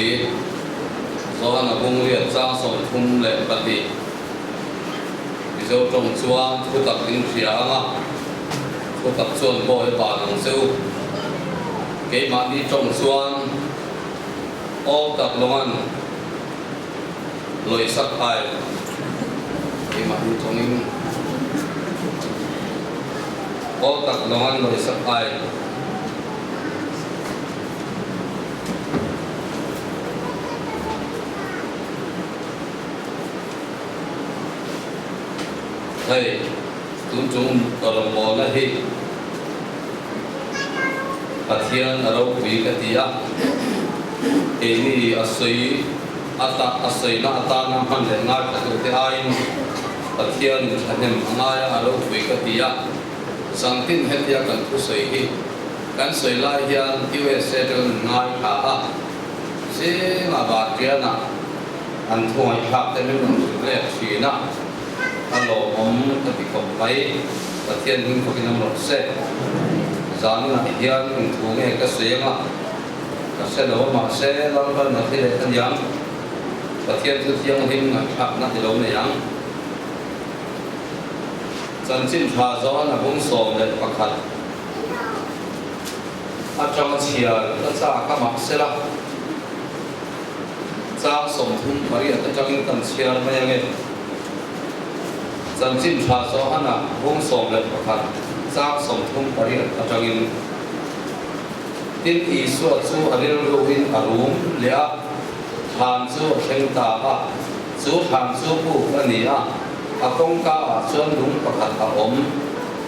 ropui Johana bungriat chang 32 Mizo tawng chuan thutak in hria ang a, thutak chuan bawi a ban ang che u. Keimahni tawng chuan aw tak lawngan lawisak ai keimahni tawngin aw tak lawngan lawisak ai. Hei, tun chung rawngbawlna hi Pathian a ropui ka ti a, keini a sawi ata a sawina atana hman leh ngaithla tute aiin Pathianin thahnem a ngai a, a ropui ka ti a. Zangtin hetia kan thusawi hi kan sawi lai hian USA te kan ngaithla a, zinga Vartiana an thu ngaihthlak te min rawn hrilh leh thin a, a lawmawm ka ti khawp mai. Pathian hming khawpin awm rawh se. Zaninah hian eng thu nge ka sawi anga ka hre lo a, mahse Lalpan a hre leh aniang. Pathian thu thianghlim ngaihthlakna i lo nei ang. Chanchin tha zawn a bung 11 atanga chhiar ka chak a mahsela chang 38 atangin kan chhiar mai ange. Chanchin tha zawn a bung 11 chang 38 atangin Tin Isua chu a rilruin a rum leh a, thlan chu a thleng ta a, chu thlan chu buk a ni a. A kawngka ah chuan lung pakhat a awm.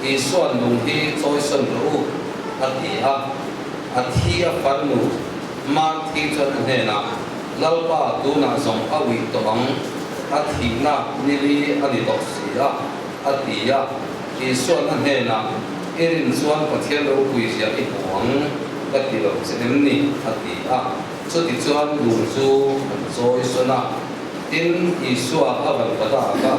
Isua'n lung hi chawisawn rawh u, a ti a. A thi a farnu Marthi chuan a hnenah, Lalpa, tunah zawng a uih tawh ang, a thihna nili a ni tawh si a, a ti a. Isua'n a hnenah, I rin chuan Pathian ropui zia i hmu ang, ka ti lo che em ni? a ti a. Chutichuan lung chu an chawisawn a. Tin, Isua a van ka dak a,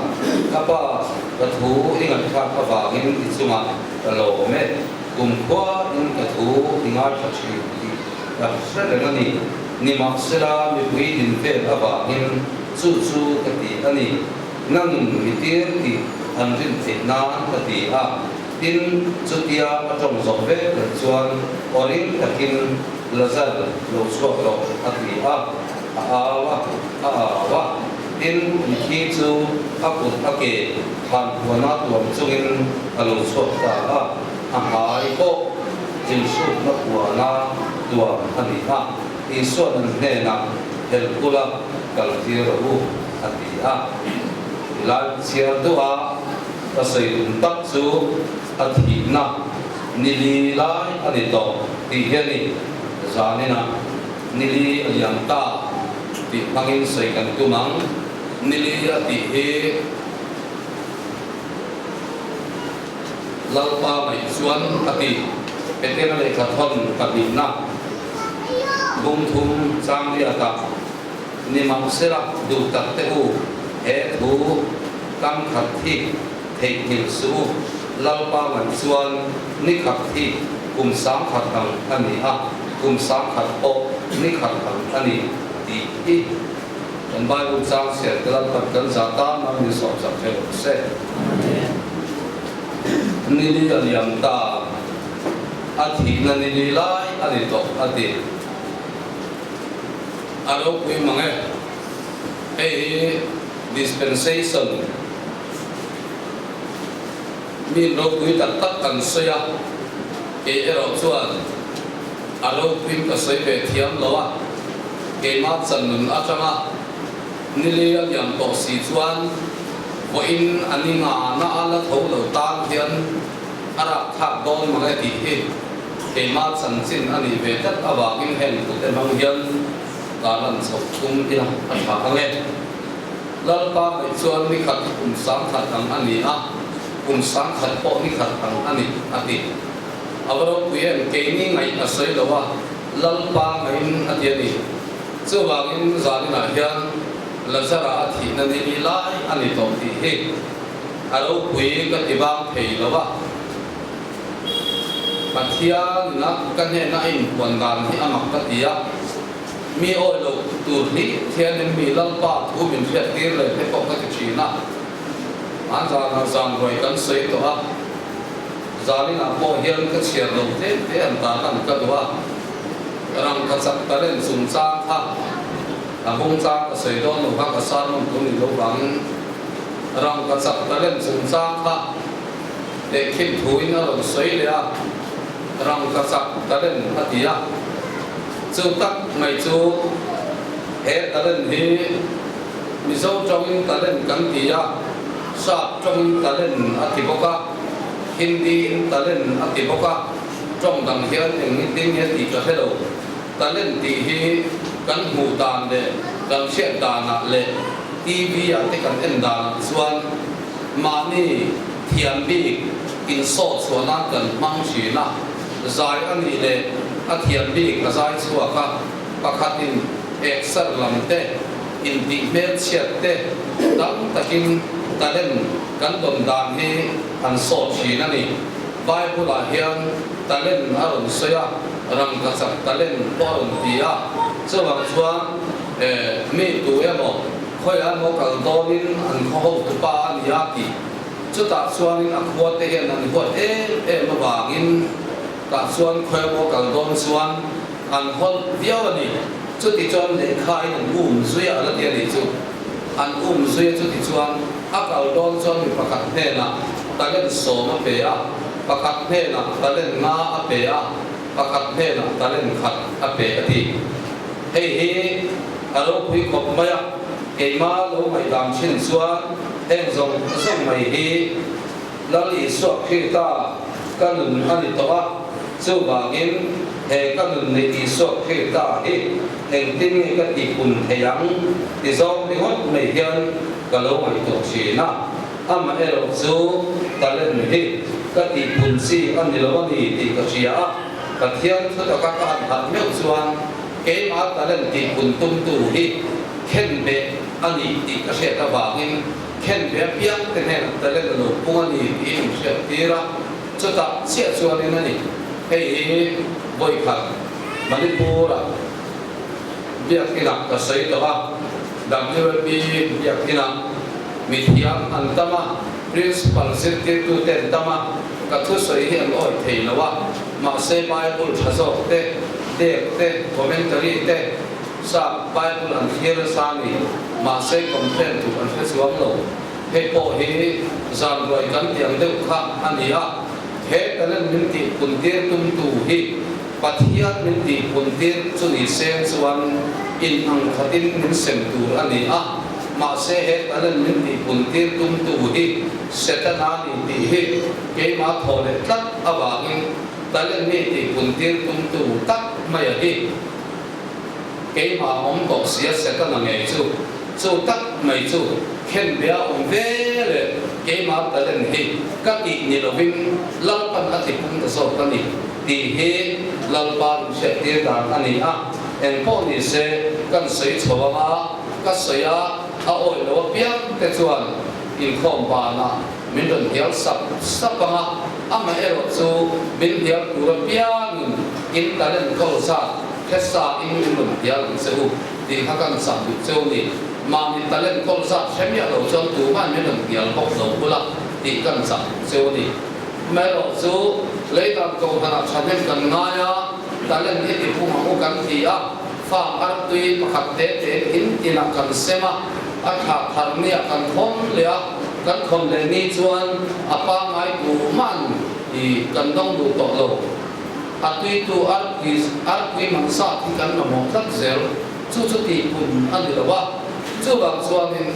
Ka Pa, ka thu i ngaihthlak avangin i chungah ka lawm e, kumkhua in ka thu i ngaithla thin tih ka hre reng a ni. Nimahsela, mipui din vel avangin chu chu ka ti a ni. Nangin mi tir tih an rin theih nan ka ti a. Tin, chutia a tawng zawh vek leh chuan aw ring takin, Lazar, lo chhuak rawh, a ti a. A au a, a au a. Tin, mithi chu a kut a ke thlan puana tuam chungin a lo chhuak ta a, a hmai pawh inhrukna puana tuam a ni a. Isua'n an hnenah, Helkula kal tir rawh u, a ti a. Tilai chhiar duh a, ka sawi tum tak chu a thihna nili lai a ni tawh tih hi a ni. Zaninah. Nili a liam ta tih hmangin sawi kan tum ang. Nili a tih hi Lalpa ngaih chuan a ti. Petera lehkha thawn pahnihna bung thum chang riatah Nimahsela duh tak te u, he thu kam khat hi theihnghilh suh u. Lalpa ngaih chuan ni khat hi kum 10,000 ang a ni a, kum 10,000 pawh ni khat ang a ni tih hi kan Bible chang chhiar te Lalpan kan zah tan a min sawm sak thei rawh se. Nili a liam ta, a thihna nili lai a ni tawh a ti. A ropui mang e. Hei hi dispensation. Mi ropui tak tak kan sawi a, kei erawh chuan a ropuiin ka sawi ve thiam lo a, keimah chan nun atanga nili a liam tawh si chuan vawiin a ni ngana a la tho lo tan hian a rakthlak dawn mang e tih hi keimah chanchin a nih ve tlat avangin heng thute hmang hian ka lan chhoh tum ila a tha ang e. Lalpa ngaih chuan ni khat hi kum 10,000 ang a ni a, kum 10,000 pawh ni khat ang a ni, a ti. A va ropui em? Keini ngaih a sawi lo a, Lalpa ngaihin a ti a ni. Chuvangin zaninah hian Lazara a thihna ni li lai a ni tawh tih hi a ropui ka ti vang thei lo a. Pathianina ka hnena a inpuan dan hi a mak ka ti a. Mi awi loh tur hnih thianin mi Lalpa thu min hriat tir leh te pawh ka ti thin a. An zanah zan ruai kan sawi tawh a, zaninah pawh hian ka chhiar lo tlem te an tan an ka duh a. Rangkachak talent chungchang kha a hungchang ka sawi dawn lo kha ka sermon tur ni lo vangin rangkachak talent chungchang kha tehkhin thuin a rawn sawi leh a, rangkachak talent a ti a. Chu tak mai chu he talent hi Mizo tawngin talent kan ti a, Sap tawngin talent a ti bawk a, Hindi-in talent a ti bawk a, tawng dang hian eng nge nge tih ka hre lo. Talent tih hi kan hmuh dan leh kan hriat danah leh TV ah te kan en danah chuan mahni thiam bik insawh chhuah nan kan hmang thin a, zai a nih leh a thiam bik a zai chhuak a, pakhatin exer lam te, intih hmelchhiat te tam takin talent kan dawn dan hi an sawh thin a ni. Bible ah hian talent a rawn sawi a, rangkachak talent pawh a rawn ti a, chuvang chuan mi tu emaw khawiah emaw kal dawnin an khaw hotu pa a ni a tih chutah chuanin a khua te hian an huat em em avangin tah chuan khawi emaw kal dawn chuan an hawlh viau a ni. Chuti chuan lehkhain an um zui a la ti a nih chu. An um zui a chuti chuan a kal dawn chuan mi pakhat hnenah talent sawm a pe a, pakhat hnenah talent nga a pe a, pakhat hnenah talent khat a pe a ti. Hei hi a ropui khawp mai a, keimah lo ngaihdan thin chuan heng zawng zawng mai hi Lal Isua Krista ka nun a ni tawh a, chuvangin he ka nun neih Isua Krista hi engtin nge ka tihpun thei ang ti zawng ringawt mai hian ka lo ngaihtuah thin a, amaherawh chu talent hi ka tihpun chi a ni lo a ni tih ka hria a, Pathian thutaka ka han harh meuh chuan keimah talent tihpun tumtu hi khenbeh a ni tih ka hriat avangin Khen ve apiang te hnenah talent a lo pung a ni tiin min hriat tir a, chutah chiah chuanin a ni. Hei hi vawikhat Manipur-ah biakinah ka sawi tawh a, WLB biakinah mithiam an tam a, principal zirtirtute an tam a, ka thusawi hi an awih thei lo a, mahse Bible tha zawk te, dek te, commentary te, Sap Bible an thlir nasa a ni, mahse complain tur an hre chuang lo. Hei pawh hi zan ruai kan tih ang deuh kha a ni a, he talent min tih puntir tumtu hi Pathian min tih puntir chu ni seng chuan in ang khatin min sem tur a ni a, mahse he talent min tih puntir tumtu hi Setana ni tih hi keimah thaw leh tlat avangin talent mi tih puntir tumtu tak mai a hi. Keimah awm tawh sia Setana ngei chu, chu tak mai chu khen be a awm ve leh keimah talent hi ka tih ni lovin Lalpan a ti pung ta zawk a ni tih hi Lalpa inhriattir dan a ni a, engpawh ni se kan sawi chho anga ka sawi a, a awih lo apiang te chuan inkhawm banah min rawn hnial sap sap anga amaherawh chu min hnial tur apiangin in talent kawl zat Hesa in min rawn hnial ang che u tih kha kan chah duh cheu ni. Mahni talent kawl zat hre miah lo chuan tumahin min rawn hnial bawk lo bula tih kan chah duh cheu ni. Amaherawh chu leidan kohhranah thahnem kan ngai a, talent hi tipung ang u kan ti a, farm artui pakhat te tein in tinah kan sem a, a thla thar niah kan khawn leh a, kan khawn leh ni chuan a pangngai tumahin i kan dawng duh tawh lo. A tuitu arpui arpui man zat hi kan mamawh tlat zel, chu chu tihpun a ni lo a, chuvang chuanin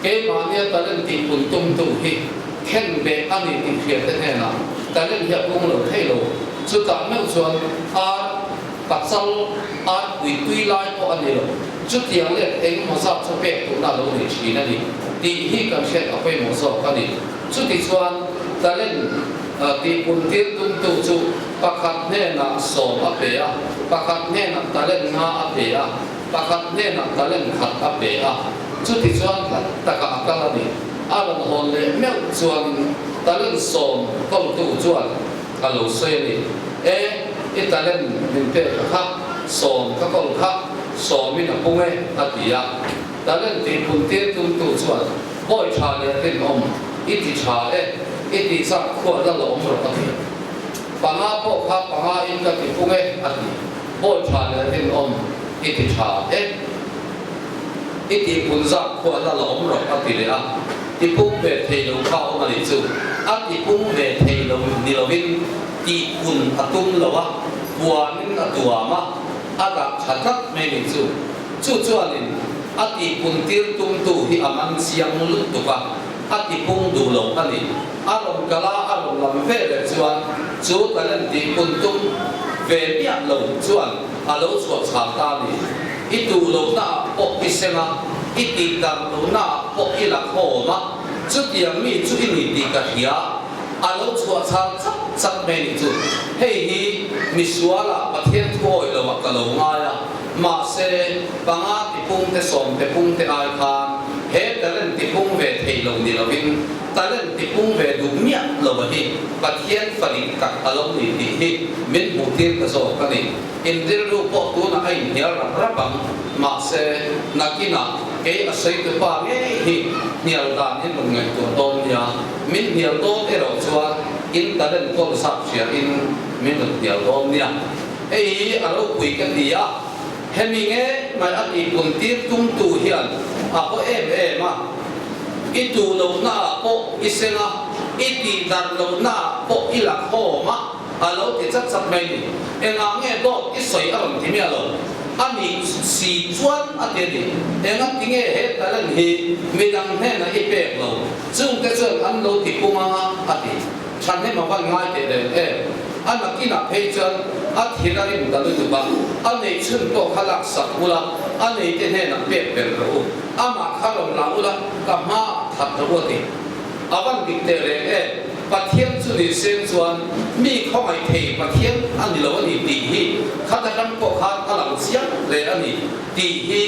keimahnia talent tihpun tumtu hi khen beh a ni tih hriate hnenah talent hi a pung lo thei lo. Chutah meuh chuan ar pachal arpui tui lai pawh a ni lo, chutiang let engemaw zat chu pek tuhna a lo nei thin a ni tih hi kan hriat a pawimawh zawk a ni. Chutichuan talent Tihpun tir tumtu chu pakhat hnenah sawm a pe a, pakhat hnenah talent nga a pe a, pakhat hnenah talent khat a pe a. Chutichuan hlat takah a kal a ni. A rawn hawn leh meuh chuanin talent sawm kawltu chuan a lo sawi a ni. E, i talent min pek a kha. Sawm ka kawl kha sawmin a pung e, a ti a. Talent tih phun tir tumtu chuan, Bawi tha leh rinawm, i ti tha e, i tih chak khuat la lawm rawh, a ti. Panga pawh kha panga in ka ti pung e, a ti. Bawi tha leh rinawm, i ti tha e, i tih phun zat khuat la lawm rawh, a ti leh a. Ti pung ve thei lo kha awm a nih chu. A ti pung ve thei lo ni lovin tih pun a tum lo a, puanin a tuam a, a dah tha tlat mai nih chu. Chu chuanin a tihpun tir tumtu hi a man chiang lutuk a, a tipung duh lo a ni. A rawn kal a, a rawn lam ve leh chuan chu talent tihpun tum ve miah lo chuan a lo chhuah chhal ta a ni. I duh lohnaah pawh i seng a, i tihdarh lohnaah pawh i la khawm a, chutiang mi chu i ni tih ka hria. A lo chhuah chhal chak chak mai nih chu. Hei hi misualah Pathian thu awih loah ka lo ngai a. Mahse, panga tipung te sawm te pung te ai khan he talent tipung ve thei lo ni lovin talent tipung ve duh miah lo a hi Pathian fa dik tak a lo ni tih hi min hmuh tir ta zawk a ni. In rilru pawh tunah a inhnial rap rap ang. Mahse, nakinah kei a sawitu pa ngei hi hnial dan in rawn ngaihtuah dawn nia. Min hnial dawn erawh chuan in talent kawl zat hria in min rawn hnial dawn nia. Hei hi a ropui ka ti a, hemi nge mai a tihpun tir tumtu hian a haw em em a, i duh lohnaah pawh i seng a, i tihdarh lohnaah pawh i la khawm a, a lo ti chat chat mai ni. Engah nge dawt i sawi a rawn ti miah lo? A nih si chuan a ti a ni. Enga ti nge he talent hi midang hnenah i pek lo? Chungte chuan an lo ti pung ang a, a ti. Thahnem a van ngai teh reng em? A nakinah phei chuan a thil a rim ta lutuk a, a nei chhun pawh kha lak sak ula, a neite hnenah pek ber rawh u. Amah kha rawn la ula, ka hmaah that rawh u a ti. A van dik teh reng em? Pathian chu ni seng chuan mi khawngaih thei Pathian a ni lo a ni tih hi khata ram pawh khan a lang chiang hle a ni tih hi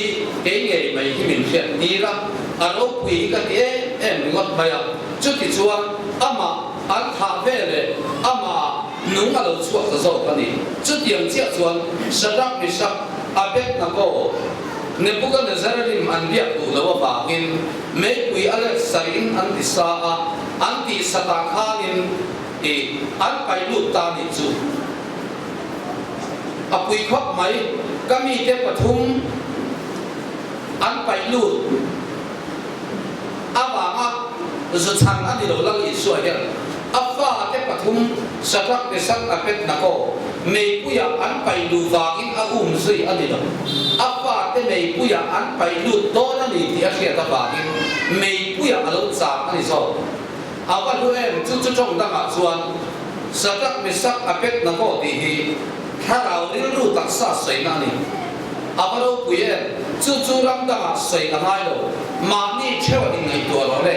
kei ngei mai hi min hriat tir a, a ropui hi ka ti em em ringawt mai a. Chutichuan, amah an thah ve leh amah nung a lo chhuak ta zawk a ni. Chutiang chiah chuan Shadrach, Meshach, Abednego, Nebuchadnezzar rim an biak duh loh avangin meipui a let sarihin an ti sa a, an tih satah khanin i an paih lut ta nih chu. A pui khawp mai, ka mite pathum an paih lut. Avanga zu chhan a ni lo Lal Isua hian a fate pathum Shadrach, Meshach, Abednego meipuiah an paih luh vangin a um zui a ni lo. A fate meipuiah an paih lut dawn a ni tih a hriat avangin meipuiah a lo chang a ni zawk. A va hlu em chu chu tawng dangah chuan Shadrach, Meshach, Abednego tih hi thlarau rilru taksa sawina a ni. A va ropui em? Chu chu ram dangah sawi a ngai lo. Mahni theuh inngaihtuah rawh le.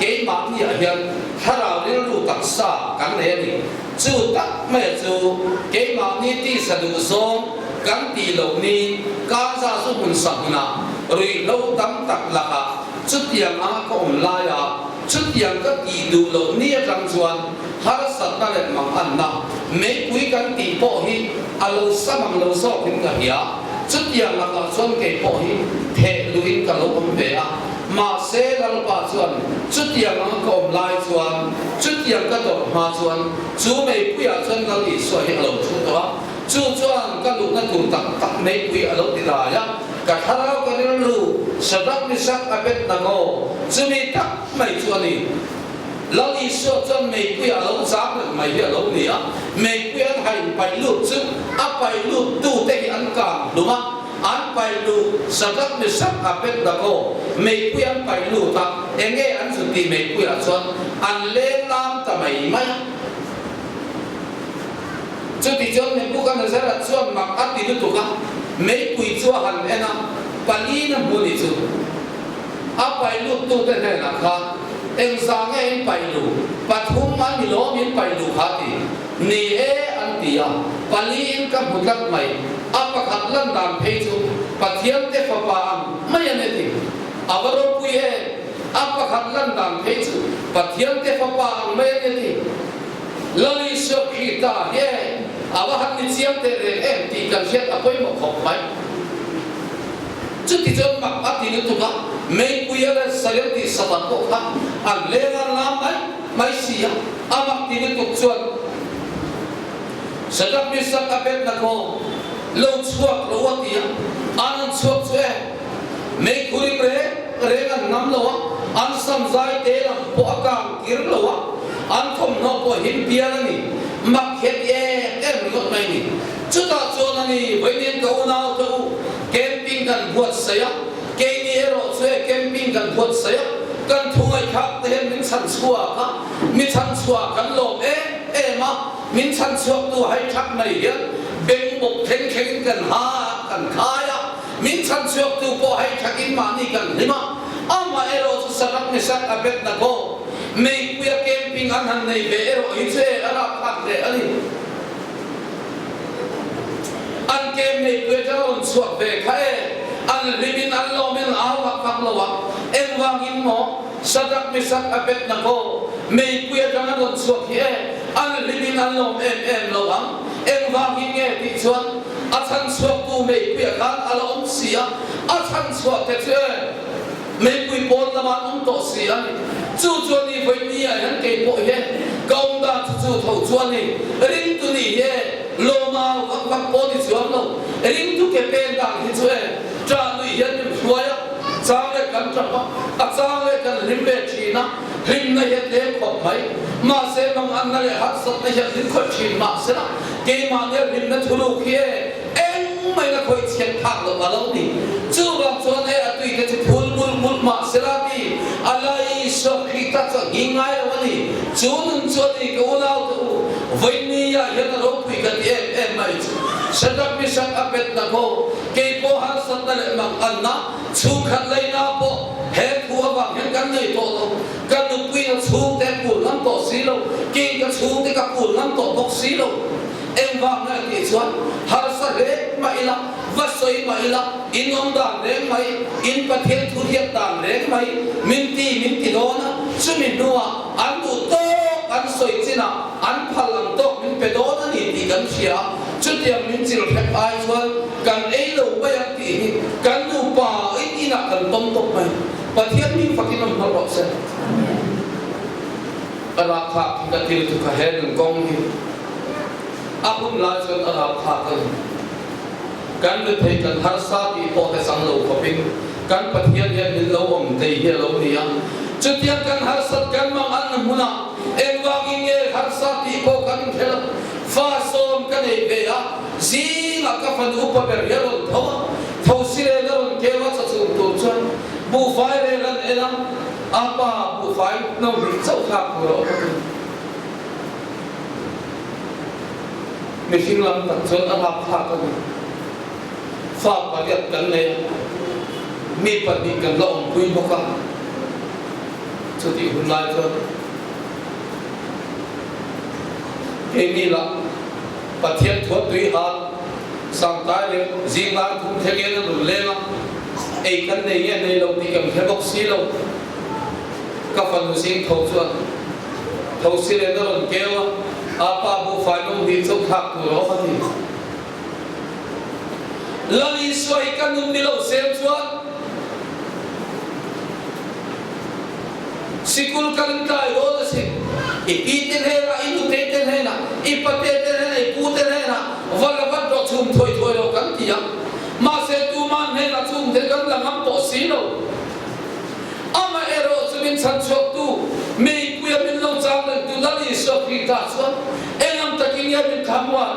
Keimahniah hian thlarau rilru taksa kan nei a ni. Chu tak maia chu keimahni tisa duh zawng kan tih loh ni Gaza zu hmun sa hmunah ruihhlo tam tak lakah chutiang anga ka awm laia chutiang ka tih duh loh ni atang chuan harsatna leh manganna meipui kan tih pawh hi a lo sam ang lo zawkin ka hria. Chutiang lakah chuan kei pawh hi theh luhin ka lo awm ve a. Mahse, Lalpa chuan chutiang anga ka awm lai chuan, chutiang ka tawrh hma chuan chu meipuiah chuan Lal Isua hi a lo thu tawh a. Chu chuan ka luhna tur tak tak meipui a lo ti dai a. Ka thlarau ka rilru Shadrach, Meshach, Abednego chumi tak mai chu a ni. Lal Isua chuan meipuiah a lo chang reng mai hi a lo ni a, meipui an hain paih lut chu a paih lut tute hi an kang hlum a, an paih luh Shadrach, Meshach, Abednego meipui an paih lut a, enge an zu tih meipuiah chuan an leng lam ta mai mai a. Chuti chuan Nebuchadnezzar-a chuan mak a ti lutuk a, meipui chu a han en a, pali na hmu ni chu. A paih luttute hnenah khan, Engzah nge in paih luh? Pathum an ni lawm in paih luh kha ti. Ni e, an ti a. Paliin ka hmu tlat mai. A pakhat lan dan phei chu Pathian te fapa ang mai a ni ti. A va ropui em! A pakhat lan dan phei chu Pathian te fapa ang mai a ni ti. Lal Isua Krista hi e! A va han ni chiang teh reng em tih kan hriat a pawimawh khawp mai. Chuti chuan mak a ti lutuk a, meipui a len sareu tih sava pawh kha an leng a lam mai mai si a, a mak ti lutuk chuan Shadrach Meshach Abednego lo chhuak lo a ti a, an an chhuak chu e, meikhurim reng reng an ngam lo a, an sam zai te lam pawh a kang kir lo a, an thawmhnaw pawh him pial a ni, mak hian em em ringawt mai a ni. Chutah chuan a ni, Vawiin ka unau te u, camping kan buatsaih a, keini erawh chu he camping kan buatsaih a, kan thu ngaihthlak te hian min chhan chhuak a, mi chhan chhuah kan lawm em em a, min chhan chhuaktu hai thak mai hian beng bawk thleng thlengin kan ha a, kan khai a, min chhan chhuaktu pawh hai thakin mahni kan hlim a, amah erawh chu Sadak Mesak Abednego meipuia camping an han nei ve erawh hi chu e a rapthlak hle a ni. An ke meipui atang a rawn chhuak ve kha e, an hlimin an lawmin an au vak vak lo a, engvangin maw Shadrach, Meshach, Abednego meipui atang an rawn chhuak hi e, an hlimin an lawm em em lo ang, engvangin nge tih chuan a chhan chhuaktu meipuiah khan a la awm si a, a chhan chhuah te chu e meipui pawn lamah an awm tawh si a ni. Chu chuan i vawinia hian kei pawh hian ka awm dan chu chu tho chuan i ringtu ni hi e lawma vak vak pawh ni chuang lo. Ringtu ke pen dan hi chu e ṭah nuih hian min hruai a, chang leh kan ṭap a, a chang leh kan hlim ve ṭhin a, hlimna hi a tlem khawp mai. Mahse manganna leh harsatna hian min khawih ṭhin mahsela keimahnia hlimna thuruk hi e Engmah in a khawih chhiat phak loh a lo ni. Chuvang chuan he a tui te chu phul bulh bulh mah sela ti a lai Isua Krista chu a nghing ngai lo a ni. Chu nun chu a ni ka unau te u, vawiin ah hian a ropui ka ti em em mai chu. Shadrach Meshach Abednego kei pawh harsatna leh manganna chhungkhat laina pawh he thu avang hian kan nei tawh lo. Ka nupui a chhungte a pul ngam tawh si lo, kei ka chhungte ka pul ngam tawh bawk si lo. Engvang nge tih chuan harsa hle mah ila, va sawi mah ila, in awm dan reng mai, in Pathian thu hiat dan reng mai, min ti min ti dawn a, chumi hnuah an duh tawk an sawi chinah an phal ang tawk min pe dawn a ni tih kan hria a, chutiang min chil hrep ai chuan kan ei lo mai ang tih hi kan nupa in inah kan tawm tawp mai. Pathian hming fakin awm hlauh rawh se. A rapthlak hi ka thil chu ka he nun kawng hi a hun lai chuan a rapthlak a ni. Kan rethei kan harsa tih pawh te chang lo khawpin kan Pathian hian min lo awm thei hi a lo ni a. Chutiang kan harsat kan mang an hmunah engvangin nge harsa tih pawh kan inhre lo. Fa sawm ka nei ve a, zingah ka fanu upa ber hi a rawn tho a, thosi ren a rawn keu a chachung tur chuan buhfai rel an en a, A pa buhfai no hnih chauh thlak tur a awm a ni. Mihring lam tak chuan a rapthlak a ni. Fa pariat kan nei a, mi pahnih kan la awmpui bawk a. Chutih hun lai chuan keini lah Pathian thuat tui hal sangtai leh zinglar thum thlengin a rawn leng a, ei kan nei nge nei lo tih kan hre bawk si lo. Ka fanu zing tho chuan tho si len a rawn keu a, a pa buhfai lung hnih chu thlak tur a awm a ni. Lal Isua hi ka nun ni lo sem chuan sikul kal in tlai dawn a si. I pi te hnenah, i nute te hnenah, i pate te hnenah, i pu te hnenah va la vat rawh chhum thuai thuai rawh kan ti a. Mahse tuman hnenah chhungte kan la ngam tawh si lo. Amaherawh chu min chhanchhuaktu, meipuia min lo chang rengtu Lal Isua Krista chuan engam takin nge min thlamuan?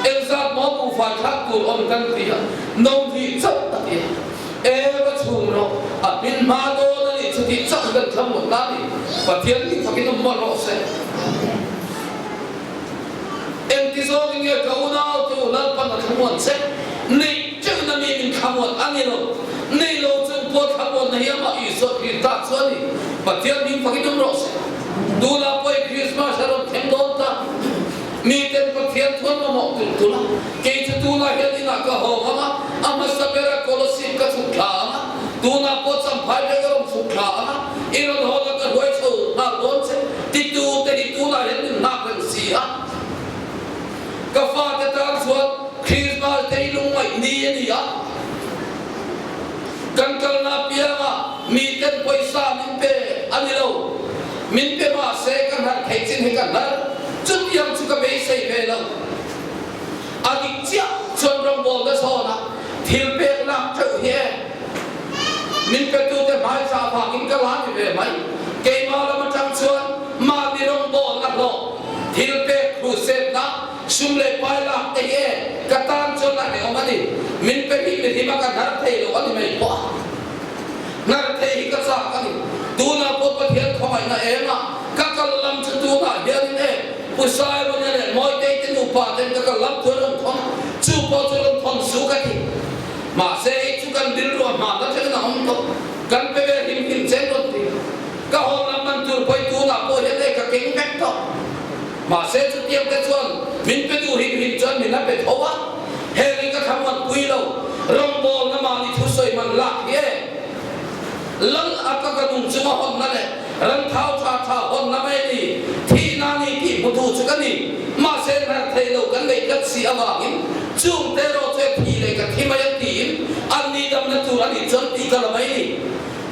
Engzat maw buhfai thlak tur awm kan ti a, no hnih chauh a ti a. E va chhung rawh, a hmin hma dawn a nih chu tih chauh kan thlamuan ta a ni. Pathian hming fakin awm mawlh rawh se. Engti zawngin nge ka unau te u Lalpan a thlamuan che? Neih teuhna mi min thlamuan a ni lo. Nei lo chung pawh thlamuanna hi amah Isua Krista chu a ni. Pathian hming fakin awm rawh se. Tunah pawh i Krismas a rawn thleng dawn ta. Miten Pathian thu an mamawh tulh tulh a. Kei chu tunah hian inah ka haw ngam a, a hmasa bera Kolosip ka chhuk thla ang a, tunah pawh Champhai beng a rawn chhuk thla ang a, i rawn haw la ka hruai chho nghal dawn che. Titu te hi tunah hian min nghak reng si a. ten pawisa min pe a ni lo. Min pe mahse ka hnar theih chin hi ka hnar. Chutiang chu ka beisei ve lo. A dik chiah chuan rawngbawlna zawnah thil pek lak theuh hi e. Min petute hmaisa avangin ka la ni ve mai. Keimah lam atang chuan mahni rawngbawlna hlawh, thil pek hruhsetna, sum leh pai lak te hi e ka tan chuan a hrehawm a ni. Min pe hi mihlim a ka hnar thei lo a ni mai pawh a. Hnar thei hi ka chak a ni. Tunah pawh Pathian khawngaihna engah ka kal lam chu tunah hianin e Pu Sairuna leh Mawitei te nupa ten ka kal lam thu an rawn thawn a, chu pawh chu rawn thawn su ka ti. Mahse hei chu kan rilru a hman atangin a awm tawh. Kan pe ve hlim hlim chen rawn ti. Ka hawn lam man tur pawh hi tunah pawh hian e ka keng vek tawh. Mahse chutiang te chuan min pe duh hlim hlim chuan min a pe tho a. Heng hi ka thlamuan pui lo. Rawngbawlna mahni thusawi man lak hi e. Lal a ka ka nung chunga hawnna leh ran thau tha tha hawnna mai a ni. Thihna ni tih hmutu chu ka ni. Mahse hnar thei lo kan neih tlat si avangin chung te erawh chu e thi leh ka thi mai ang tiin an ni damna tur a nih chuan tih ka la mai ni.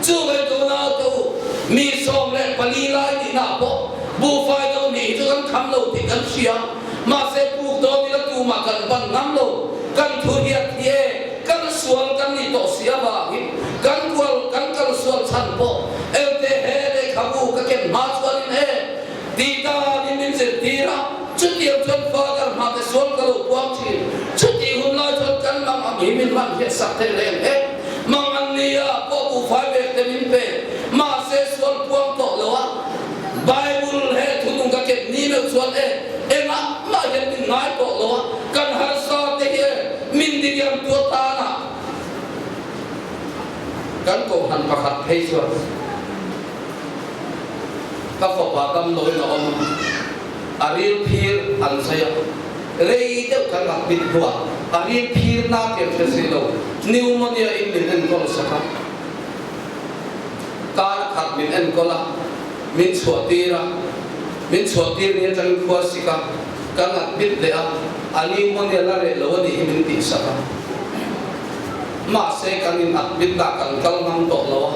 Chu ngaihtuahna te u, mi 14 lai nihna pawh buhfai no nih hi chu kan kham lo tih kan hria. Mahse puk dawn ila tumah kan ban ngam lo. Kan thu hiat hi e, kan sual kan nih tawh si avangin kan kual kan kal sual chhan pawh engte he lehkhabu ka ken hma chuanin e tih danin min zirtir a, chutiang chuan Father hmate sual ka lo puang thin. Chutih hun lai chuan kan mang ang hi min hman hiat sak thei reng e. Mang an nia pawh buhfai vek te min pe. Mahse sual puang tawh lo a. Bible he thunung ka ken ni meuh chuan e engah mah hian min ngai tawh lo a, kan harsa te hi e min diriam tu atana kan kohhran pakhat phei chuan ka fapa damdawiin a awm a, a ril phir an zai a, rei deuh kan admit hnuah a ril phir na tiang hre si lo pneumonia in min enkawl sak a. Kar khat min enkawl a, min chhuah tir a, min chhuah tir ni atangin khua sik a, ka ngat bit leh a, a pneumonia la reh lo a nih hi min tihsak a. Mahse kan in admit na kan kal ngam tawh lo a,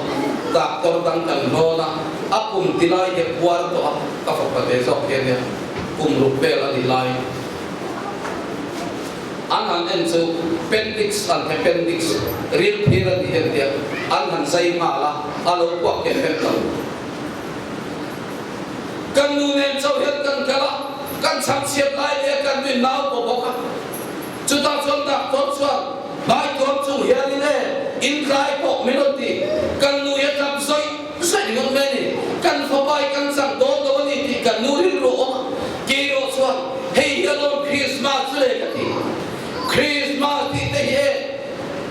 doctor dang kan hnawn a, a kum ti lai hi a puar tawh a, ka fapa ve zawk hi a nia, kum ruk vel a nih lai. An han en chu Pendix an he Pendix ril phir a tih en tia an han zai nghal a, a lo puak keh vek lo. Kan nu nen chauh hian kan kal a, kan chhang chhiat lai leh kan nuin nau pawh bawk a. Chutah chuan doctor chuan Hmaituam chung hianin e intlai pawh min rawn ti. Kan nu hi a tap zawih zawih ringawt mai a ni. Kan fapa hi kan chang dawn lo a ni tih kan nu rilru a awm a. Keimah chuan hei hi alawm Krismas chu le ka ti. Krismas tih te hi e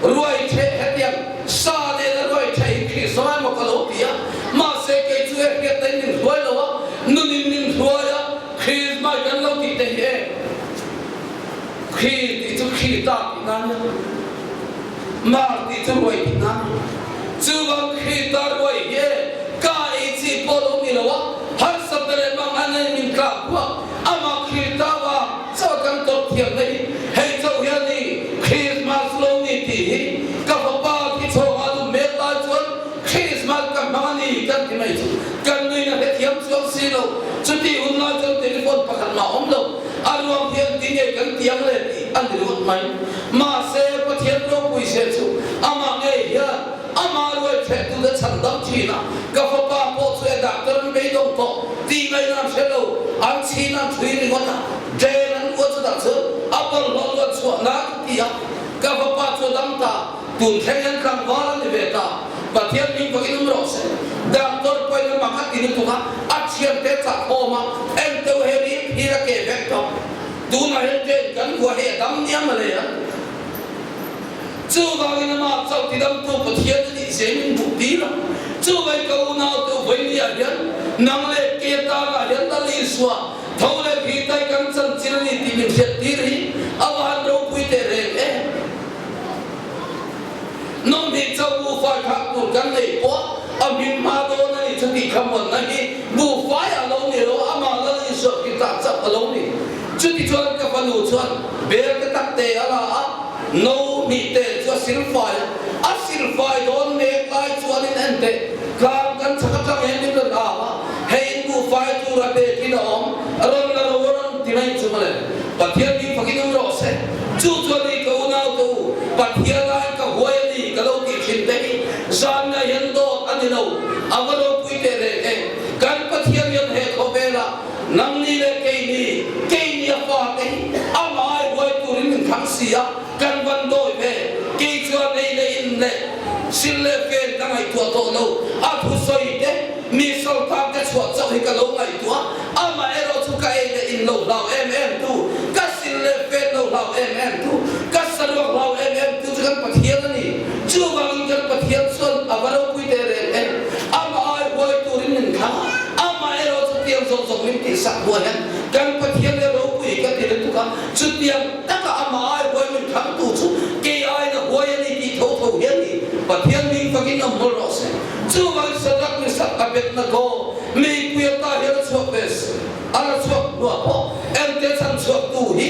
ruai theh hetiang sa nena ruai theh hi Krismas emaw ka lo ti a, mahse kei chu e hriatna in min hruai lo a, nun in min hruai a, Krismas kan lo tih te hi e Kri tih chu Kri ta tih na nia, Mar tih chu ruai tih na nia. Chuvang Kri ta ruai hi e ka ei chi pawh lo ni lo a, harsatna leh mangan a in min tlak buak. Amah Kri ta vang chaw kan tawp thiamna hi hei chauh hian ni Krismas lo ni tih hi ka fapa thi chhawngah duh mek lai chuan Krismas ka hmang a ni kan ti mai chu kan nuin a hrethiam chuang si lo. Chutih hun lai chuan telephone pakhat mah awm lo. A ruang hian ti nge kan tiang le tih a ni ringawt mai. Mahse, Pathian ropui zia chu amah ngei hian amah ruai thlehtute chhan dam thin a, ka fapa pawh chu e doctor an beidawng tawh tih ngaihna an hre lo, an chhin an thui ringawt a, drain an uat chutah chuan a bawlhhlawh luan chhuah nan ti a, ka fapa chu a dam ta. Tun thleng hian tlangval a ni ve ta. Pathian hming vakin awm rawh se. Doctor pawhin a mak a ti lutuk a, a thiante chah khawm a, engteu he ril phir a keh vek tawh. Tunah hian train kan vuah hi a dam niam a lei a. Chuvangin amah chauh tidamtu Pathian a nih zia min hmuh tir a. Chuvangin ka unaute u vawinia hian nang leh ke tangah hian Lal Isua tho leh khi tai kan chanchin a ni tih min hriat tir hi a va han ropui teh reng em. Nang hi chauh buhfai khak tur kan nei pawh a hming hma dawn a ni chu tih kha muanna hi buhfai a lo ni lo, amah Lal Isua khi tah chauh a lo ni. Chutichuan ka fanu chuan bel te tak te a la a, no hnih te chu a silfai a, a silfai dawn mek lai chuanin en teh. Tlang kan chhak atang hian min rawn au a, hei in buhfai tur a bekin a awm, a rawn la ro a rawn ti mai chu mawle. Pathian min fakin awm rawh se. Chu chuan ni ka unau ka u, Pathian aiin ka huai a ni ka lo tih thin te hi zanna hian dawt a ni lo, a va ropui teh reng e. Kan Pathian hian he khawvelah nangni leh keini, keini a fate hi amah ai huai turin min thlang si a, Kan van dawi ve, kei chuan ei leh in leh sil leh fen ka ngaihtuah tawh lo, a thusawi te, mi sawrkar te chhuah chauh hi ka lo ngaihtuah, amah erawh chu ka ei leh in lo hlau em em tu, ka sil leh fen lo hlau em em tu, ka saruak hlau em em tu chu kan Pathian a ni. Chuvangin kan Pathian chuan a va ropui teh reng em, amah ai huai turin min thlang a, amah erawh chu tiang zawk zawk min tihsak hnuah hian kan Pathian leh ropui ka ti lutuk a, chutiang. Taka amah ai huai min thangtu chu kei aiin a huai a ni tih tho tho hian ni Pathian ming fakin awm mawlh rawh se. Chuvangin Shadrach Meshach Abednego meipui ata hian a chhuak ve a la chhuak hnuah pawh engte chhan chhuaktu hi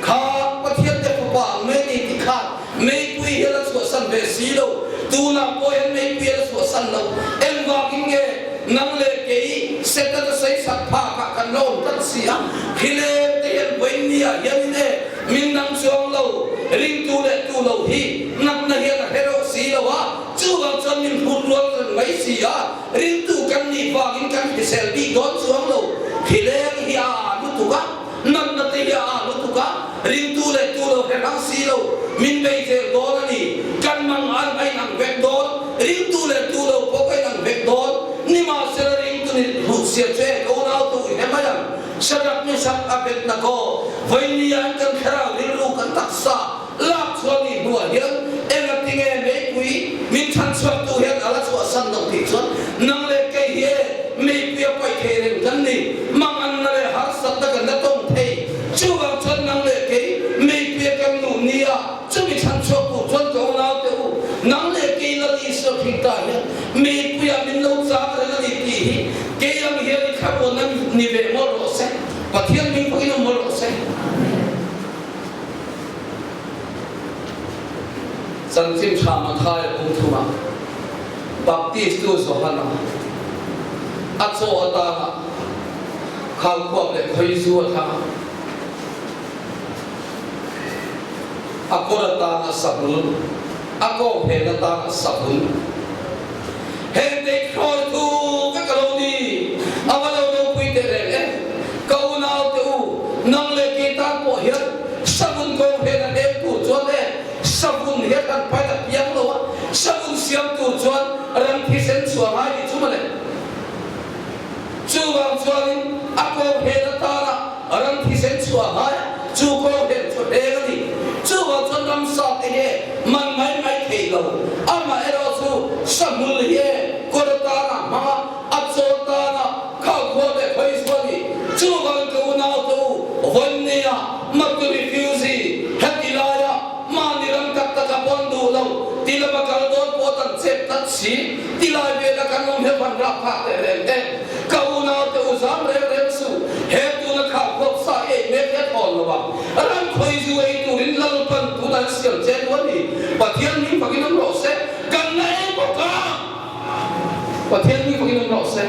kha Pathian te fapa ang mai ni ti khan meipui hian a chhuahsan ve si lo. Tunah pawh hian meipui a la chhuahsan lo. Engvangin nge nang leh kei Satan a sawisak phakah kan la awm tlat si a? Khileng te hian vawinia hianin e min dang chuang lo, ringtu leh tu lo hi natna hian a hre reuh si lo a, chuvang chuan min hrut rual reng mai si a, ringtu kan nih vangin kan hrisel bik dawn chuang lo. Khileng hi a a lutuk a, natna te hi a a lutuk a, ringtu leh tu lo hre hrang si lo, min bei zel dawn a ni, kan mang an a inang vek dawn, ringtu leh tu lo pawh ka inang vek dawn, nimahsela ringtu nih hluhchhia chu e ka unau tu i hre mai ang. Shadrach Meshach Abednego vawinia an kan thlarau rilru kan taksa lak chhuah nih hnuah hian engatinge meipui min chhanchhuaktu hian a la chhuahsan loh tih chuan nang leh kei hi e meipui a paih thei reng kan ni, manganna leh harsatna kan la tawng thei. Chuvang chuan nang leh kei meipui a kan luh nia chumi chhanchhuaktu chuan ka unaute u, nang leh kei Lal Isua Krista hian meipuiah min lo chang reng a ni tih hi Kei ang hian i thlamuanna ni ve mawlh rawh se, Pathian hming pawhin awm mawlh rawh se. Chanchin tha Mathaia kum thumah Baptistu Johana a chaw atana khaukhuap leh khawizu a thlang a, a kawr atana sahul, a kawngphen atana sahul, Heng te thlawi thu vek a lo ni, a va lo ropui teh reng e. Ka unau te u, nang leh kei tan pawh hian savun kawng hian a hleng tur chuan e, savun hian kan pai a piang lo a, savun siam tur chuan ram thisen chhuah ngai ni chu mawle. Chuvang chuanin a kawng hel atana ram thisen chhuah ngai a, chu kawng hel chu hleng a ni. Chuvang chuan ramsa te hi man mai mai thei lo. Amaherawh chu sahmul hi e kawr atana hmang a, a chaw atana khaukhua leh khawi chu a ni. Chuvang ka unau te u, vawinia Matu refugee heti laia Mahni ram tak tak a pawn duh lo, ti lama kal dawn pawh tan chep tlat si, ti lai vela kan awm hian van rap phak teh reng e. Ka unau te u zam reng reng suh, he tuna khah khuap sa i ei mek hi a thawn lo ang. Ram khawi zu ei turin Lalpan tun an siam che duh a ni. Pathian hming fakin awm rawh se, kan la ei bawk a. Pathian hming fakin awm rawh se.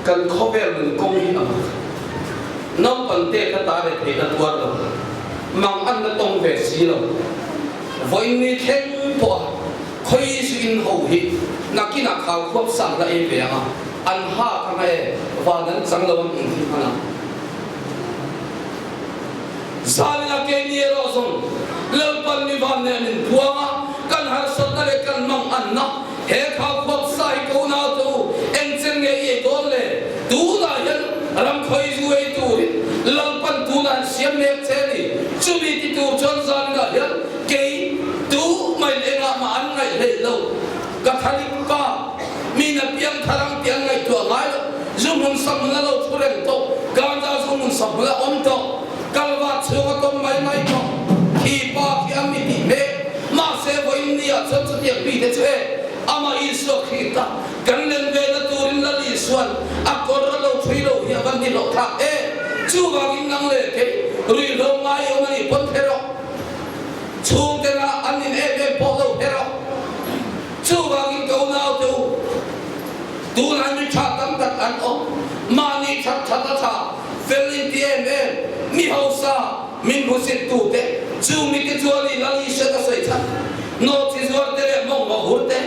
Kan khawvel nun kawng hi a mak. Naupang te kha ta ve theihna tuar lo, mang an la tawng ve si lo. Vawiin thleng pawh a khawi zu in ho hi nakinah khau khuap sang la ei ve ang a, an ha kha nga e, van an chang lo ang engthil hman ang. Zalina keini erawh zawng Lalpan mi van nen min puang a, kan harsatna leh kan mang anna he khau khuap sa hi ko nau te u, eng chen nge i ei dawn le? Tunah hian ram khawi zu ei turin Lalpan tunah hian siam mek che a ni. Chumi ti tur chuan zaninah hian kei tu mai leh engah mah an ngaih hleih lo. Catholic pa, mi na piang thar ang tih an ngaihtuah ngai lo. Zu hmun sam hmun a lo thu reng tawh, ganja zu hmun sam hmun a awm tawh, kalvat chhung a tawm mai mai tawh. Khi pa khi a mi tih hmel. Mahse vawiin ni ah chuan chutiang mi te chu e, amah Isua Krista kan len ve na turin Lal Isuan a kawr a lo thui lo hi a va ni loh thlak e. Chuvangin nang leh kei ruihhlo ngai awm a nih pawn kher rawh. Chhungte lah an in em em. Mi hausa min hmusit tu te, chu mite chuan i Lal Isua ka sawi chhan, nawhchi zuar te leh mawngmaw hur te,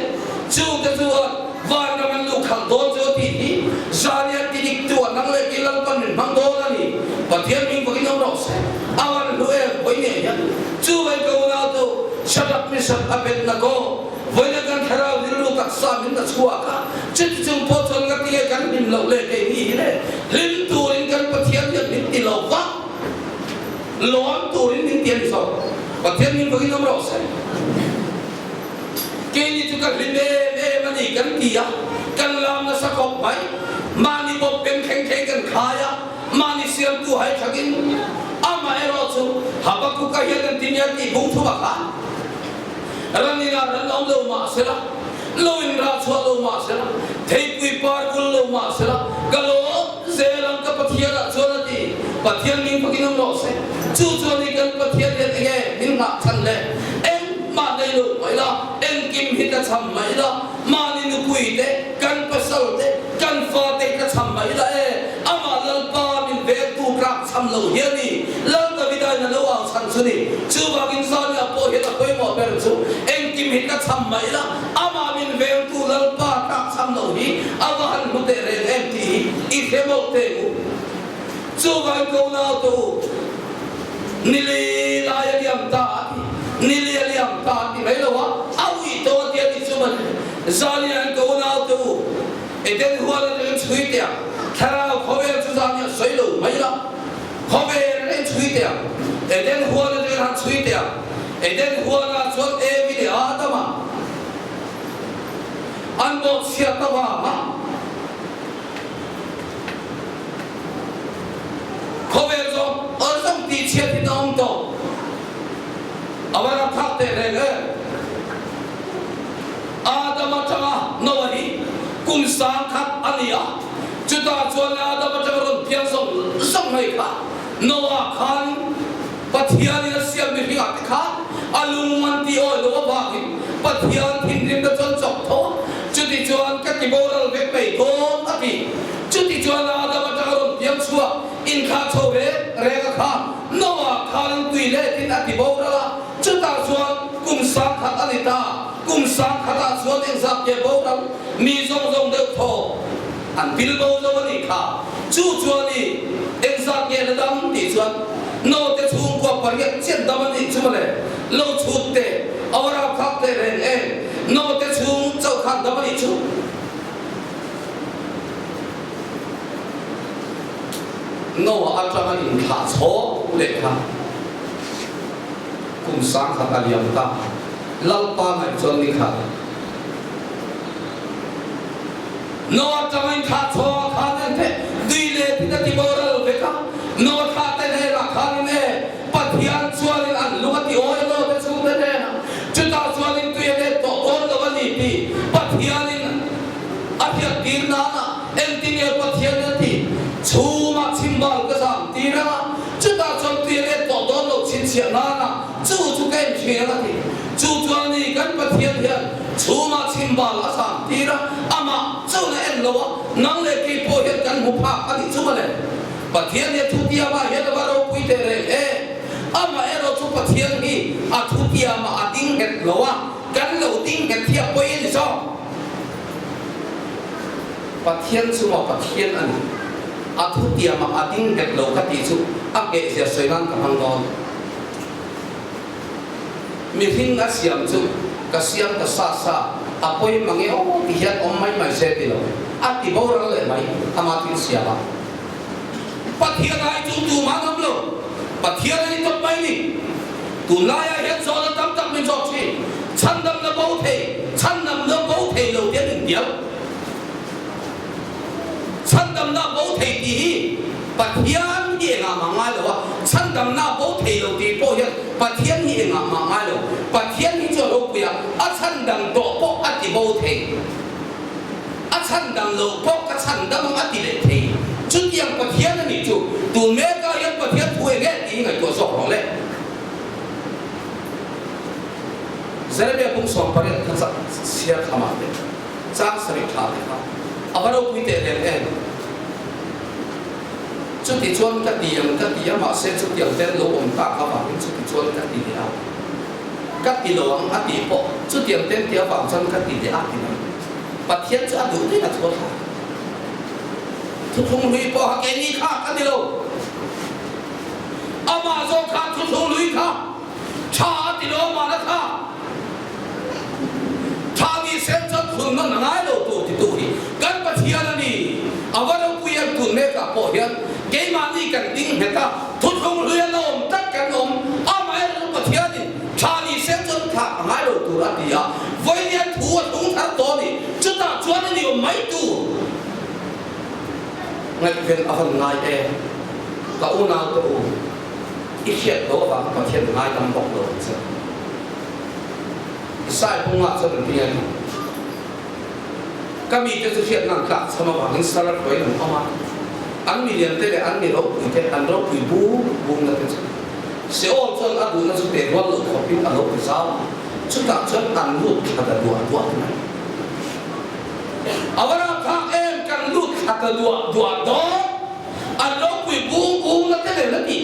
chung te chuan vanram an luh khalh dawn chu a tih hi zanian ti dik tu a nang leh kei Lalpan min hmang dawn a ni. Pathian hming vakin awm rawh se. A van hlu em vawi ngei hian. Chuvai ka unau tu Shadrach Meshach Abednego vawiina kan thlarau rilru taksa min la chhuak a, chuti chung pawh chuan nga tinge kan hlim loh leh keini hi le hlim turin kan Pathian hian min ti lo va, lawm turin min ti a ni zawk. Pathian hming vakin awm rawh se. Keini chu ka hlim em em a ni kan ti a, kan lam nasa khawp mai. Mahni bawp peng thleng thleng kan khai a, mahni siamtu hai thakin amaherawh chu Habakuka hian an ti nia tih bung thuma khan ran inah ran awm lo mah sela, lo in rah chhuah lo mah sela, theipui par kul lo mah sela, ka lawm zel ang ka Pathian ah chuan a ti. Pathian min fakin awm rawh se. Chu chuan hi kan Pathian hian enge min nghah chhan le? Engmah nei lo mai la, engkim hi ka cham mai la, mahni nupui te, kan pasal te, kan fa te hi ka cham mai la e, amah Lalpa min vengtu tlak cham lo hi a ni. Lal Davida in a lo au chhan chu ni. Chuvangin Zania pawh hian a pawimawh ber chu engkim hi ka cham mai la, amah min vengtu Lalpa tlak cham lo hi a va han hmu teh reng em tih hi i hre mawlh teh u. Chuvangin ko nau te u, nili lai a liam ta a ti, nili a liam ta a ti mai lo a, a uih tawh a ti a ti chu mawle. Zania in ko nau te u, Eden hual atangin chhui teh ang, thlarau khawvel chu Zania sawi lo mai la, khawvel atangin chhui teh ang, Eden hual atangin han chhui teh ang, Eden hualah chuan Evi leh Adama an bawhchhiat avanga, Khawvel zawng awlsam tih chhiat hi ta awm tawh. A va rapthlak teh reng em? Adam atanga Noah hi kum 1000 a ni a, chutah chuan Adam atanga rawn piang zawng zawng mai kha Noah khan Pathianin a siam mihringah te khan a lung an tih awi loh avangin Pathian thinrimna chuan chawk tho a, chutichuan ka ti boral vek mai dawn a ti. Chutichuan Adam atanga rawn piang chhuak inthlah chho reng reng a kha Noah khanin tui letin a ti boral a, chutah chuan kum 1000 a ni ta. Kum 1000 ah chuan engzat nge boral mi zawng zawng deuh thaw an pil bo zo a nih kha. Chu chuan i engzat nge la dam tih chuan naute chhungkua pariat chian dam a nih chu mawle. Lo chhut te, awara phak te reng em naute chhung chauh khan dam a nih chu. Noah atanga inthlah chhawk leh kha kum 1000 a liam ta. Lalpa ngaih chuan ni khat. Noah atanga inthlah chhawng a khan en teh, tui leh thil a ti boral vek a. Noah thlah te hnenah khanin e, Pathian chuanin an lung a ti awi lo te chhungte hnenah, chutah chuanin tui a let tawh dawn lo a ni tih Pathianin a hriattir nana engtin nge Pathianin a tih? Chhumah chhimbal ka zam tir ang a, chutah chuan tui a let tawh dawn lo chhinchhiah nana chu chu ka en thin ang a ti. Chu chuan ni kan Pathian hian chhumah chhimbal a zam tir a, amah chuan a en lo a, nang leh kei pawh hian kan hmu phak a nih chu mawle. Pathian hi a thutiamah hian a va ropui teh reng e. Amaherawh chu Pathian hi a thutiamah a ding nghet lo a, kan lo ding nghet hi a pawi a ni zawk. Pathian chu maw Pathian a ni, a thutiamah a ding nghet lo ka tih chu a nghehzia sawi nan ka hmang dawn. Mihring a siam chu ka siam ta sa sa, a pawi mang e aw ti hian awm mai mai se ti lo, a ti boral leh mai ama thil siam a. Pathian ai chu tumah an awm lo, Pathian a ni tawp mai ni. Tunlaiah hian zawhna tam tak min zawk thin, chhandamna bo thei, chhandamna bo thei lo te an intial. Chhandamna bo thei tih hi Pathian hi engah mah ngai lo a, chhandamna bo thei lo tih pawh hian Pathian hi engah mah ngai lo. Pathian hi chu a ropui a, a chhandam tawh pawh a ti bo thei. A chhandam loh pawh ka chhandam ang a ti leh thei. Chutiang Pathian a nih chu tun mekah hian Pathian thu eng nge tih hi ngaihtuah zawk rawh le. Jeremia pung 18 kha chhiar thlamah te. Chang sarih tha te kha a va ropui teh reng em? Chuti chuan ka ti ang ka ti a, mahse chutiang te an lo awm tak avangin chuti chuan ka ti leh a, ka ti lo ang a tih pawh chutiang te an ti avang chuan ka ti leh a ti mai. Pathian chu a duh daih a chhuah thlak. Thuthlung hlui pawh ha keini kha ka ni lo. Amah zawk kha thuthlung hlui kha tha a ti lo amah la kha tha ni sen chuan phun nawn a ngai lo tur titu hi kan Pathian a ni. A va ropui em tun mekah pawh hian keimahni kan ding nghet a, thuthlung hlui a la awm tak kan awm. Amaherawhchu Pathianin tha ni sen chuan thlak a ngai lo tur a ti a, vawiin thu a thlung thar tawh a ni. Chutah chuan a ni awm mai tur. Ngaihven a van ngai e, ka unau te u, i hriat lo avang Pathian ngaidam bawk lo ang che. Isai kawngah chuan an ti a ni. Ka mite chu hriatna an tlak chham avangin sal a hruaiin an awm a, an milian te leh an mi ropui te an ropui bung bungna te chu Seol chuan a duhna chu pe rual loh khawpin a lo ti zau a, chutah chuan an lut thla ta duah duah mai. A va rapthlak em kan lut thla ta duah duah dawn an ropui bung bung na te nen a ti.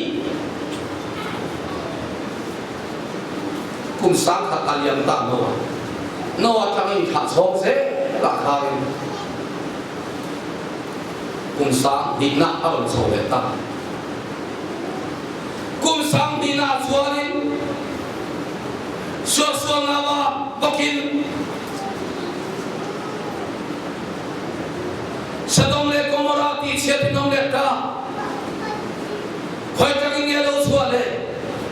Kum sangkhat a liam ta Noah. Noah tangin thlah chhawng zel ah khanin kum sang hnihna a rawn chho leh ta. Kum sang hnihna ah chuanin suaksualnau ah bawkin Sodom leh Gomorrah tih chhiat in awm leh ta. Khawi tangin nge lo chhuah le?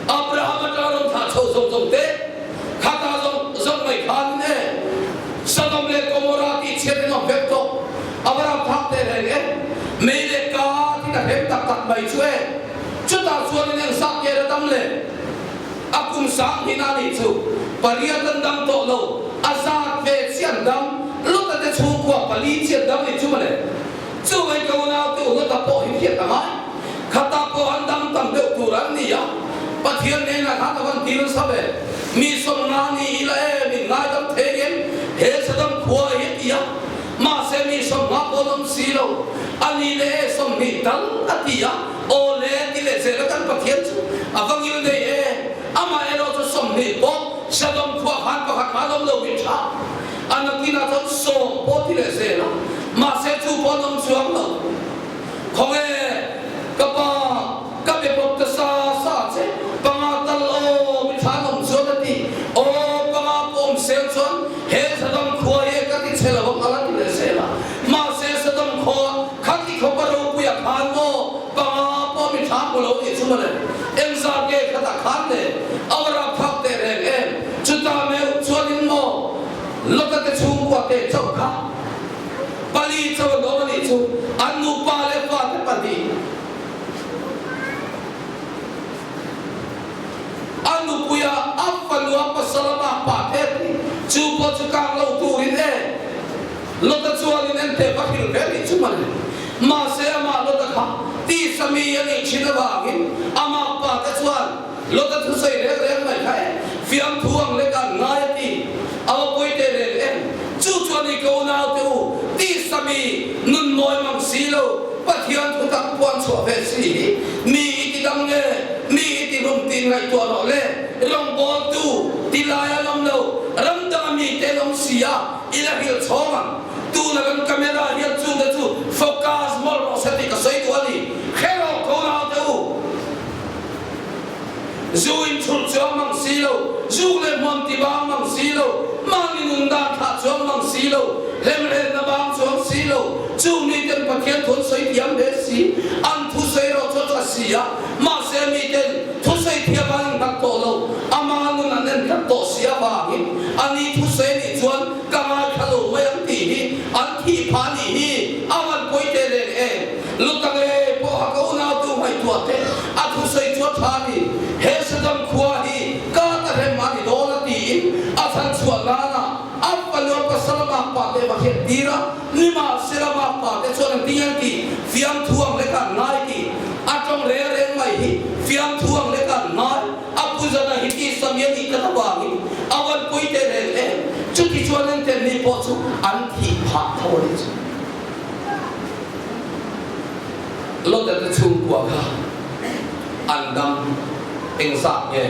Abraham atanga rawn thlah chho zawng zawng te, khata zawng zawng mai khan e Sodom leh Gomorrah tih chhiat in awm vek tawh. Abraham phak teh reng e, mei leh ka tin a hrem tak tak mai chu e. Chutah chuan in engzat nge la dam le? A kum sang hnin a nih chu pariat an dam tawh lo, a zat ve chiah an dam, Lota te chhungkua pali chiah an dam nih chu mawle. Chu mai ka unau te u Lota pawh hi hriat a ngai, khata pawh an dam tam deuh tur an ni a, Pathian hnenah khan a van tir nasa ve, mi sawmna ni ila e min ngaidam thei ngem, he Sodom khua hi a ti a, mahse mi sawmnga pawh an awm si lo, a ni leh e 20 tal a ti a. Aw le ti leh zel a kan Pathian chu a va ngil nei e, amah erawh chu 20 pawh Sodom khua khan pakhat hma an awm lo min tha. A nakinah chuan sawm pawh ti leh zel a, mahse chu pawh an awm chuang lo. Khawnge ka pa ka be pawp ta sa sa che, panga tal aw mi tha an awm chuan a ti. Aw panga pawh awm sel chuan he Sodom khua hi ka ti chhe lo ang a la ti leh zel a, mahse Sodom khua Khati khawpa ropuia khan maw panga pawh mi tha hmu lo nih chu mawle, engzat nge khatah khan le a va rapthlak teh reng em, chutah meuh chuanin maw Lota te chhungkua te chauh kha pali chauh an awm a nih chu, an nupa leh fate pahnih. A nupuia a fanua pasal a makpa te chu pawh chu kang lo turin e. Lota chuanin enteh va hrilh ve nih chu mawle. Mahse amah Lota kha tisa mi a nih thin avangin amah pa te chuan Lota thusawi reng reng mai kha e, fiamthu ang lek an ngai a ti. A va pawi teh reng em? Chu chuan i ko naute u, tisa mi nun mawi mang si lo, Pathian thu tak puan chhuah ve si hi mi i ti dam nge, mi i ti hlum tih ngaihtuah rawh le. Rawngbawltu ti lai a lawm lo, ram danga mite an awm si a, I la hrilh chhawng ang. Tuna kan camera hian chungte chu focus mawlh rawh se tih ka sawi duh a ni. Hre rawh ko naute u. Zu in chhulh chuang mang si lo, zuk leh hmuam ti bang mang si lo, mahni nun dan thlah chuang mang si lo, hlemhlenna bang chuang si lo, chung miten Pathian thu an sawi thiam hle si, an thu sawi erawh chu a tha si a, mahse miten thusawi thiam an innghat tawh lo, ama nun an en tlat tawh si avangin ani thusawi anih chuan ka ngaithla lo mai ang tih hi an thih phah anih hi a van pawi teh reng em? Luta ngei pawha ka unautu ngaihtuah teh a thusawi chu a tha a ni, he Sodom khua hi ka ta rem a ni dawn a tiin a chhan chhuah nana a fanu pasal makpa te va hriat tir a, Nimahsela makpa te chuan an ti ang tih fiamthu ang lek an ngai tih a tawng reng reng mai hi fiamthu ang lek an ngai a pu zana hi tih sami a nih tlat avangin a van pui teh reng em chuti chuan enten mi pawh chu an thih phah tho a nih chu. Lota te chhungkua kha an dam engzat nge?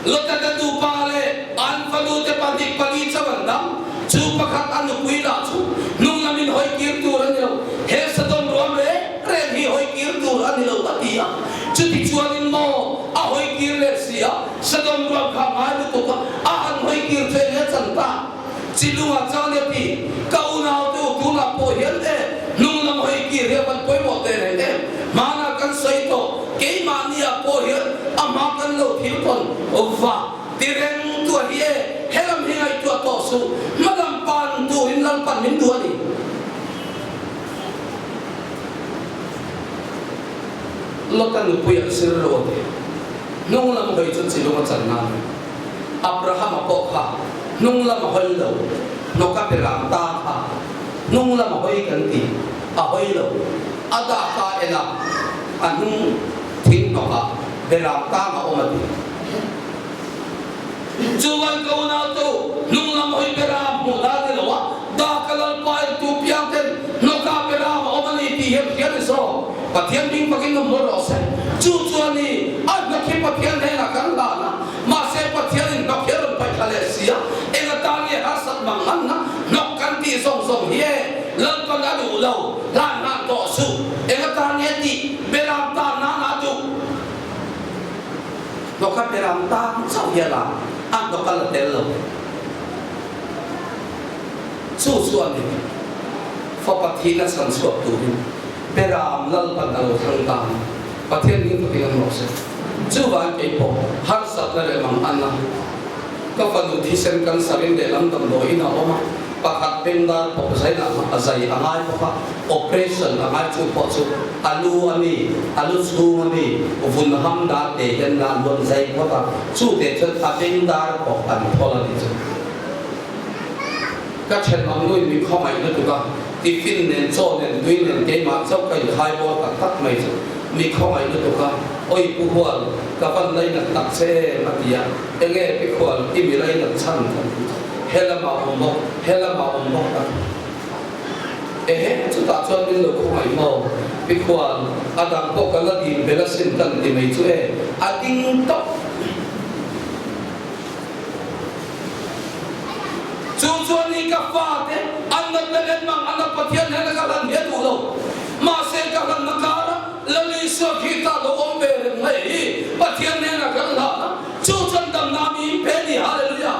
Lota te nupa leh an fanute 2 4 chauh an dam. Chu pakhat a nupui lah chu hnung lamin hawi kir tur a ni lo. He Sodom ruam reng reng hi hawi kir tur a ni lo a ti a. Chuti chuanin maw a hawi kir leh si a, Sodom ruam kha ngai lutuk a, a han hawi kir chu eng nge chan ta? Chilunga chuan a ti, Ka unaute u tunah pawh hian e, hnung lam hawi kir hi a van pawimawh teh reng em? Hmanah kan sawi tawh, keimahniah pawh hian a hma kan lo thil tawn va ti reng tuah hi e, helam hi ngaihtuah tawh suh, hmalam pan turin Lalpan min duh a ni. Lota nupuiah zir lo a ti, hnung lam hawi chu Chilunga channa a ni. Abrahama pawh kha hnung lam a hawi lo, hnawk a pe ram ta kha hnung lam a hawi kan ti, a hawi lo. A dah ka en a, a hnung thing hnawk ah be ram tang a awm a ti. Chuan ka unau tu hnung lam hawi be ram hmuh dan ni lo a, dah ka Lalpa in tu piang ten hnawk ah be ram a awm a ni tih hian hria ni zawk. Pathian hming fakin awm mawlh rawh se. Chu chuan i a hnawk hi Pathian hnenah kan hlan a, Mahse, Pathianin hnawk hi a rawn paih thla leh si a, eng atan nge harsat mang nganna hnawk kan tih zawng zawng hi e? Lalpan a duh lo, hlan hlan tawh suh. Eng atan nge tih Beram tan nan a duh? Hnawk a Beram tan chauh hi a la, a hnawk a la tel lo. Chu chuan in fapa thihna chhan chhuak turin Beram Lalpan a lo thlang ta a ni. Pathian hming fakin an rawh se. Chuvang keipawh harsatna leh manganna ka fanu thisen cancer in lehlam damdawiin a awm a, pakhat bengdar pawh zainah a zai a ngai bawk a, operation a ngai chu pawh chu a lu a mi, a lu chhung a mi vun ham dan te hian la luan zai phawt a, chu te chuan a bengdar pawh an thawl a nih chu. Ka thenawm nuin mi khawngaih lutuk a, tiffin nen chaw nen tui nen keimah chauh ka inkhai bawr tak tak mai chu mi khawngaih lutuk a, Awi Pu Hual, ka van lainat tak che em a ti a, enge Pi Khual i mi lainat chhan kan ti chu helam ah awm bawk, helam ah awm bawk a ti. Ehe, chutah chuan min lo khawngaih maw Pi Khual, a dang pawh ka la dim bel asin kan ti mai chu e, a ding tawp. Chu chuan ni ka fate an natna leh mang an a Pathian hnena ka hlan hi a duh lo. Mahse ka hlanna kara Lal Isua khi ta lo awm ve reng mai hi Pathian hnena kan hlan a, chu chuan damna mi in pe ni. Hallelujah!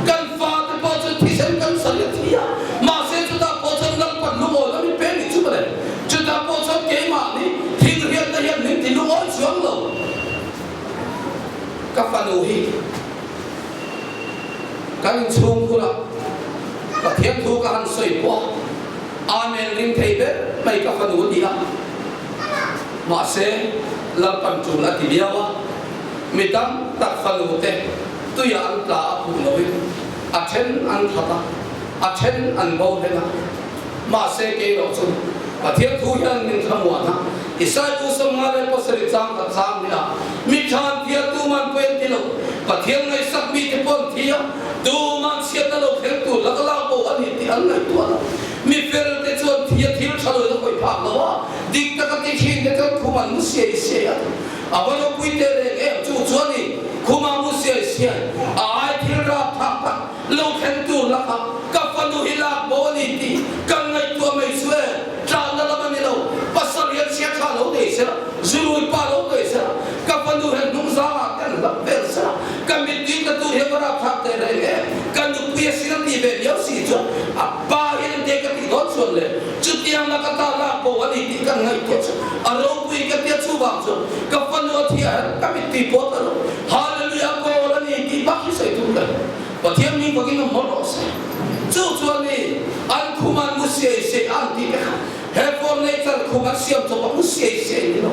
Kan fate pawh chuan thisen kan sawi a thi a, mahse chutah pawh chuan Lalpan lungawi lam in pe ni chu mawle. Chutah pawh chuan keimahni thilriatna hian min ti lungawi chuang lo. Ka fanu hi kan inchhung hunah Pathian thu ka han sawi pawh a, Amen ring thei ber mai ka fanu a ni a. Mahse, Lalpan tul a ti viau a, mi tam tak fanu te tuiah an tla a phuh loin a then an that a, a then an bo hlen a. Mahse, kei erawh chu Pathian thu hian min thlamuan a, Isai 57 chang khat chang hi a, Mi than thia tuman pawh en ti lo, Pathian ngaihsak mite pawh an thi a, tuman chhiatna lo thleng tur laka lak bo a ni tih an ngaihtuah lo. Mi fel te chuan thi a thil tha loin a khawih phak lo a, dik taka ti thin te chuan khum an mu siai siai a. A va ropui teh reng em chu chuan i khum a mu siai siai a ai thil rap thak tak Lo thleng tur laka ka fanu hi lak bo a ni tih kan ngaihtuah mai chu e, tlahna lam a ni lo. Pasal hian chhia tha lo nei sela, zurui pa lo nei sela, ka fanu hian hnung zangah te an hlap vel sela, ka mittui ka tur hi a va rapthlak teh reng e, ka nupui a sin a tih ve miau si chuan a pa hian engte ka tih dawn chuan le, chutiang laka ta lak bo a ni tih kan ngaihtuah chu a ropui ka tia chuvang chuan ka fanu a thiah hian ka mittui pawh ta lo. Hallelujah kawl a ni tih bak hi sawi tum ka ni. Pathian hming fakin awm mawlh rawh se. Chu chuan ni an khum an mu siai siai a an tih te kha he furniture khum an siam chawp a mu siai siai ni lo.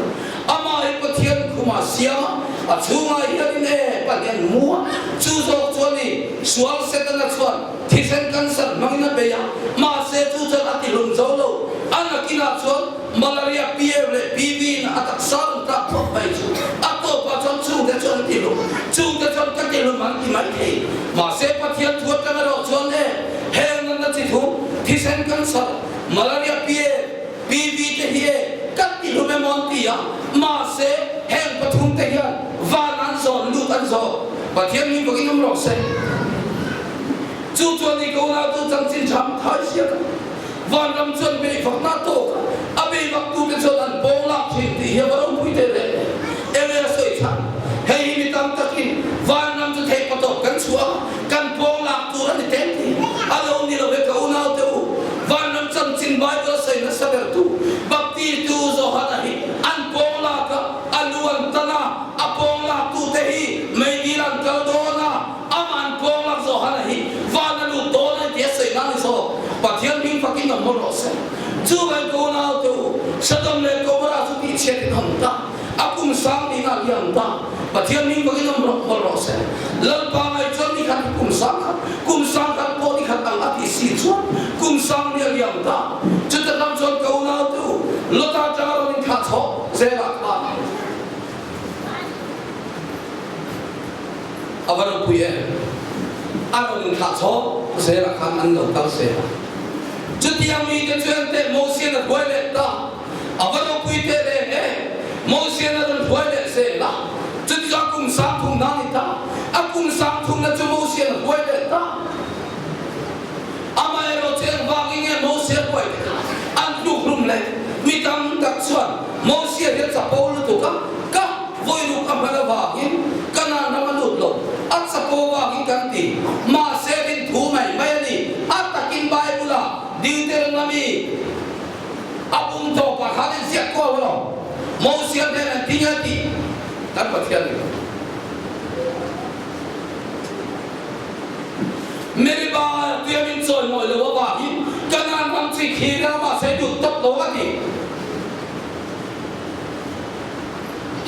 Amah hi Pathian khum ah siam a, a chhungah hianin e Pathian mu a. Chu zawk chuan ni sual Setana chuan thisen cancer hmangin a bei a, mahse chu chuan a tihlum zo lo. A nakinah chuan Malaria, PF leh PV in a taksa rawn tlak phawt mai chu a tawpah chuan chungte chu an ti hlum, chungte chuan ka ti hlum an ti mai thei. Mahse Pathian thu atang erawh chuan e, heng natna chi thu, thisen cancer, malaria, PF, PV. Mahse, heng pathumte hian van an zawn lut an zawh. Pathian min vakin awm rawh se. Chu chuan i ko nautu chanchin tha thai ziak a, vanram chuan beihvakna a tawk a, a beihvaktute chuan an pawng lak thin tih hi a va ropui teh reng e. Enge a sawi chhan? Hei hi mi tam takin vanram chu theih patawp kan chhuah a, kan pawng lak tur a ni teng tih a lo ni lo e ka unaute u. Vanram chanchin Bible a sawi nasa bertu Baptistu Johana hi an pawng lak a, a lu an tan a, a pawng laktute hi meidil an kal dawn a, Aman kawnga Johana hi van a lut dawn a ni tih a sawi nan i zawk. Pathian hming fakin awm mawlh rawh se. Chuvang ka unau te u, Sodom leh Gomorrah chu tihchhiat in awm ta, a kum sang nih a liam ta. Pathian hming fakin awm rawh mawlh rawh se. Lalpa ngai chuan ni khat hi kum sang khat, kum sang khat pawh ni khat ang a tih si chuan kum sang ni a liam ta. Chuta lam chuan ka unau te u, Lota atanga rawn inthlah chhawk zelah khan. A va ropui em? A rawn inthlah chhawk zelah khan an lo kal zel a. Chutiang mite chu enteh Mosian a hruai leh ta. A va ropui teh reng em? Mosian a rawn hruai leh zel a. Chuti chu a kum sang thumna a ni ta. A kum sang thumna chu Mosian a hruai leh ta. Amaherawh chu engvangin nge Mosia hruai te kha an tluk hlum le? Mi tam tak chuan Mosia hi a chapo lutuk a, ka vawiruk a hman avangin Kanaan ram a lut lo, a chapo vangin kan ti. Mahse rin thu mai mai a ni. A takin Bible-a Deuteronomy a bung tawpah khan inziak kuau a lo. Mosia hnen an ti nge tih kan Pathian ni lo. Meribah tia min chawimawi lo avangin Kanaan ram chi khi ramah sei lut tawp lo a ti.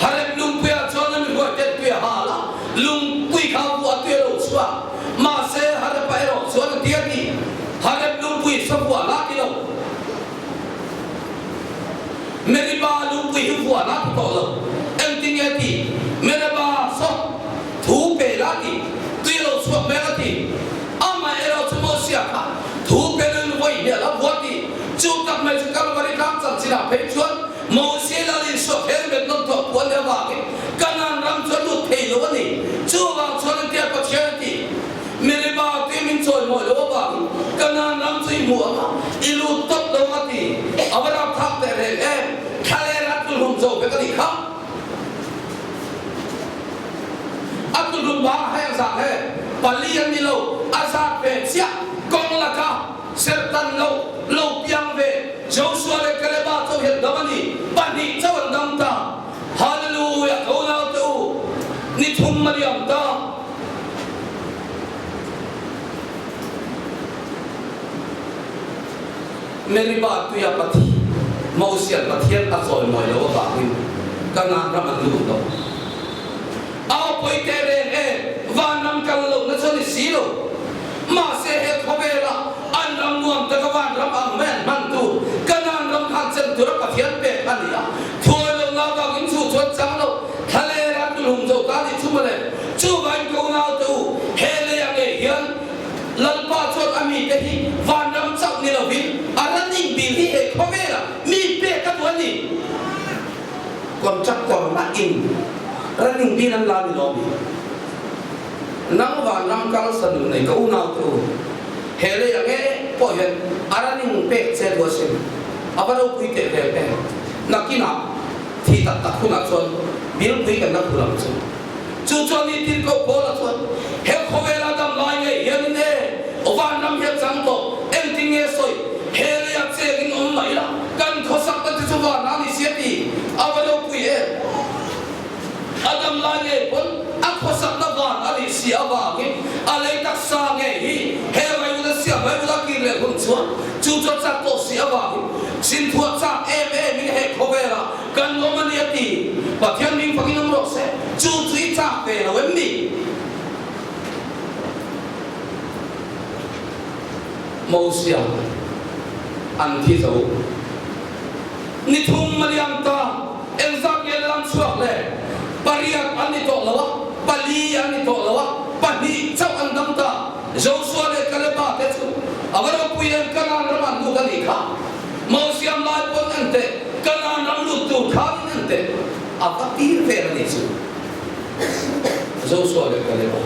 Harep lungpuiah chuan a mi huaiten tui a hal a, lungpui kha a vuah tui a lo chhuak. Mahse, Harepa erawh chuan a ti a ti, Harep lungpui sa vuah la ti lo. Meribah lungpui hi vuah la ti tawh lo. Engtin nge a ti? Meribah saw. Thu pe la ti, tui lo chhuak mek a ti. Amah erawh chu Mosia kha thu pe lun vawi hnial a vua ti. Chu tak mai chu Kalvari tlang chanchinah phei chuan Mosia lal Isua helmet nawn tawh puan leh avangin Kanaan ram chu a lut thei lo a ni. Chuvang chuan entia Pathian a ti, Meriba tui min chawimawi lo avangin Kanaan ram chu i hmu ang a, i lut tawp lo ang a ti. A va rapthlak teh reng em? Thlalera a tluhlum zo vek a nih kha. A tuhlum bang heng zat he pali an ni lo, a zat ve chiah kawng laka serhtan lo lo piang ve Joshua leh Kaleba chauh hian dam a ni, pahnih chauh an dam ta. Hallelujah ka unaute u, ni thum a liam ta. Meribah tuia Pathi, Mosian Pathian a chawimawi lo avangin Kanaan ram an lut lo. Au pawi teh reng e, vanram kal lohna chu a ni si lo. Mahse he khawvela an ram nuam taka vanram ang mai an hman tur Kanaan ram khan chen tura Pathian pek a ni a. Thuawi lohna avangin chu chuan chang lo, thlalera tulhum zo ta ni chu mawle. Chuvain ka unaute u, he lei ang ngei hian Lalpa chuan a mite hi vanram chauh ni lovin a running bill hi he khawvelah mi pek a duh a ni. Contractor lah in running bill an la ni lo mi. Nang vanram kal sa nun nei ka unau te u, he lei ang e pawh hian a running pek che duh asin. A va ropui teh hmel em. Nakinah thi tak tak hunah chuan bill pui kan la phur ang chu. Chu chuan ni tin koh Paula chuan, He khawvela dam lai ngei hianin e, vanram hi a chang tawh, engtin nge sawi? He leia chengin awm mai la, kan khawsakna te chu van a ni si a ti. A va ropui em? A dam lai ngei pawn a khawsakna van a nih si avangin a lei taksa ngei hi he Vaivut a siam Vaivut a kir leh hun chuan chu chu a chak tawh si avangin chinthuah chak em emin he khawvela Kan awm a ni a ti. Pathian hming fakin awm rawh se. Chu chu i chak ve lo em ni? Mosia an thi zo. Ni thum a liam ta. Engzat nge lam chhuak le? Pariat an ni tawh lo a, pali an ni tawh lo a, pahnih chauh an dam ta. Joshua leh Kaleba te chu a va ropui em Kanaan ram an lut a nih kha. Mosiam lai pawn en teh, Kanaan ram lut tur khanin en teh. a va tir vel a nih chu. Joshua leh Caleb a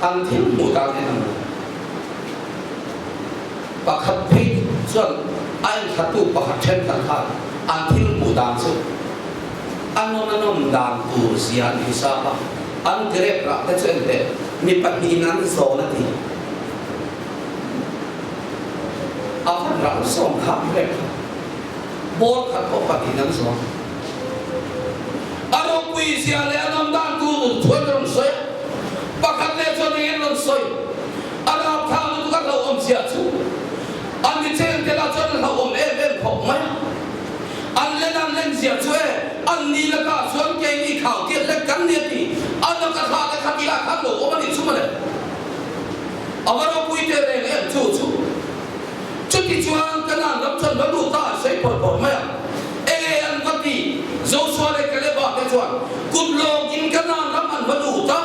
an thil hmuh dan en ang lo. Pakhat phei chuan a enthlatu pakhat thenkhat khan an thil hmuh dan chu a nawm a nawm dan tur zia an hisap a, an grep rah te chu en teh mi pahnihin an zawn a ti. A van rang sawm kha grep kha ball khat pawh pahnihin an zawn. A ropui zia leh a nawm dan tur chuan a rawn sawi a, pakhat leh chuan eng em rawn sawi. A rapthlak lutuk a hlauhawm zia chu an mi cheng te lah chuan an hlauhawm em em khawp mai a. An len an len zia chu e, an ni lakah chuan keini khau tiat lek kan ni a ti. A laka thla te kha tihah khan lo awm a nih chu mawle. A va ropui teh reng em chu chu. Chuti chuan Kanaan ram chuan va lut a an sawi phawrh phawrh mai a. Enge an va ti? Joshua leh Kaleba te chuan kut lawngin Kanaan ram an va lut a.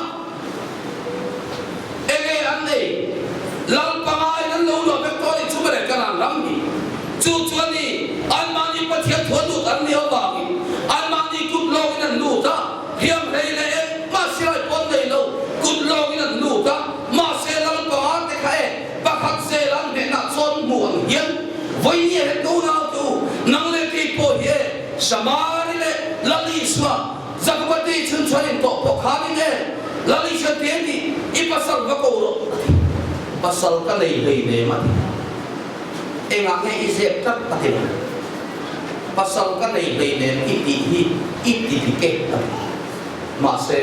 Enge an nei? Lal pangaiin an lo luah vek tawh a ni chu mawle Kanaan ram hi. Chu chu a ni, anmahni Pathian thu a lut an nih avangin anmahni kut lawngin an lut a, hliam hlei leh engmah silai pawh an nei lo, kut lawngin an lut a, mahse lal panga te kha e pakhat zel an hnenah chuan hmuh ang hian vawiin hian ko nau te u, nang leh kei pawh hi e Samari leh Lal Isua Jakoba tih chhun chuan in tawh pawh khan in e, Lal Isua ti an tih, i pasal va ko rawh a ti. Pasal ka nei hlei nem a ti. Engah nge i zep tlat a ti lo. Pasal ka nei hlei nem i tih hi i ti dik e a ti. Mahse,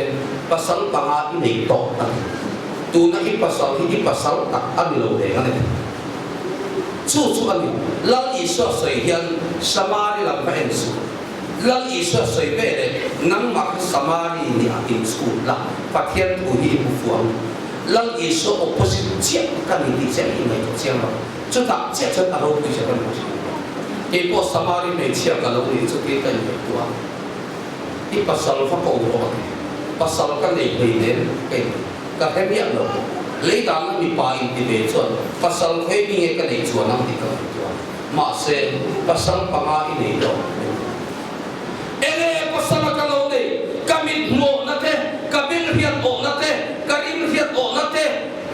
pasal panga i nei tawh a ti. Tuna i pasal hi i pasal tak a ni lo reng a ni. Chu chu a ni, Lal Isua sawi hian Samari lam va en suh. Lal Isua sawi ve leh nangmah kha Samari nih a inchhut la, Pathian thu hi i hmu fuh ang. Lal Isua opposite chiah ka ni tih chiah hi i ngaihtuah chiang lo. Chutah chiah chuan a ropui che kan hmu thin. Kei pawh Samari hmeichhia ka lo nih chu tiin ka inngaihtuah a, I pasal va ko rawh a ti. Pasal ka nei hleinem ka inti. Ka hre miah lo. Lei dana mipa inti ve chuan pasal khawi mi nge ka nei chuan ang tih ka ngaihtuah a. Mahse, pasal panga i nei lo min ti. Enge pasala ka lo nei? Ka mit hmuhna te, ka beng hriat awhna te, ka rim hriat awhna te,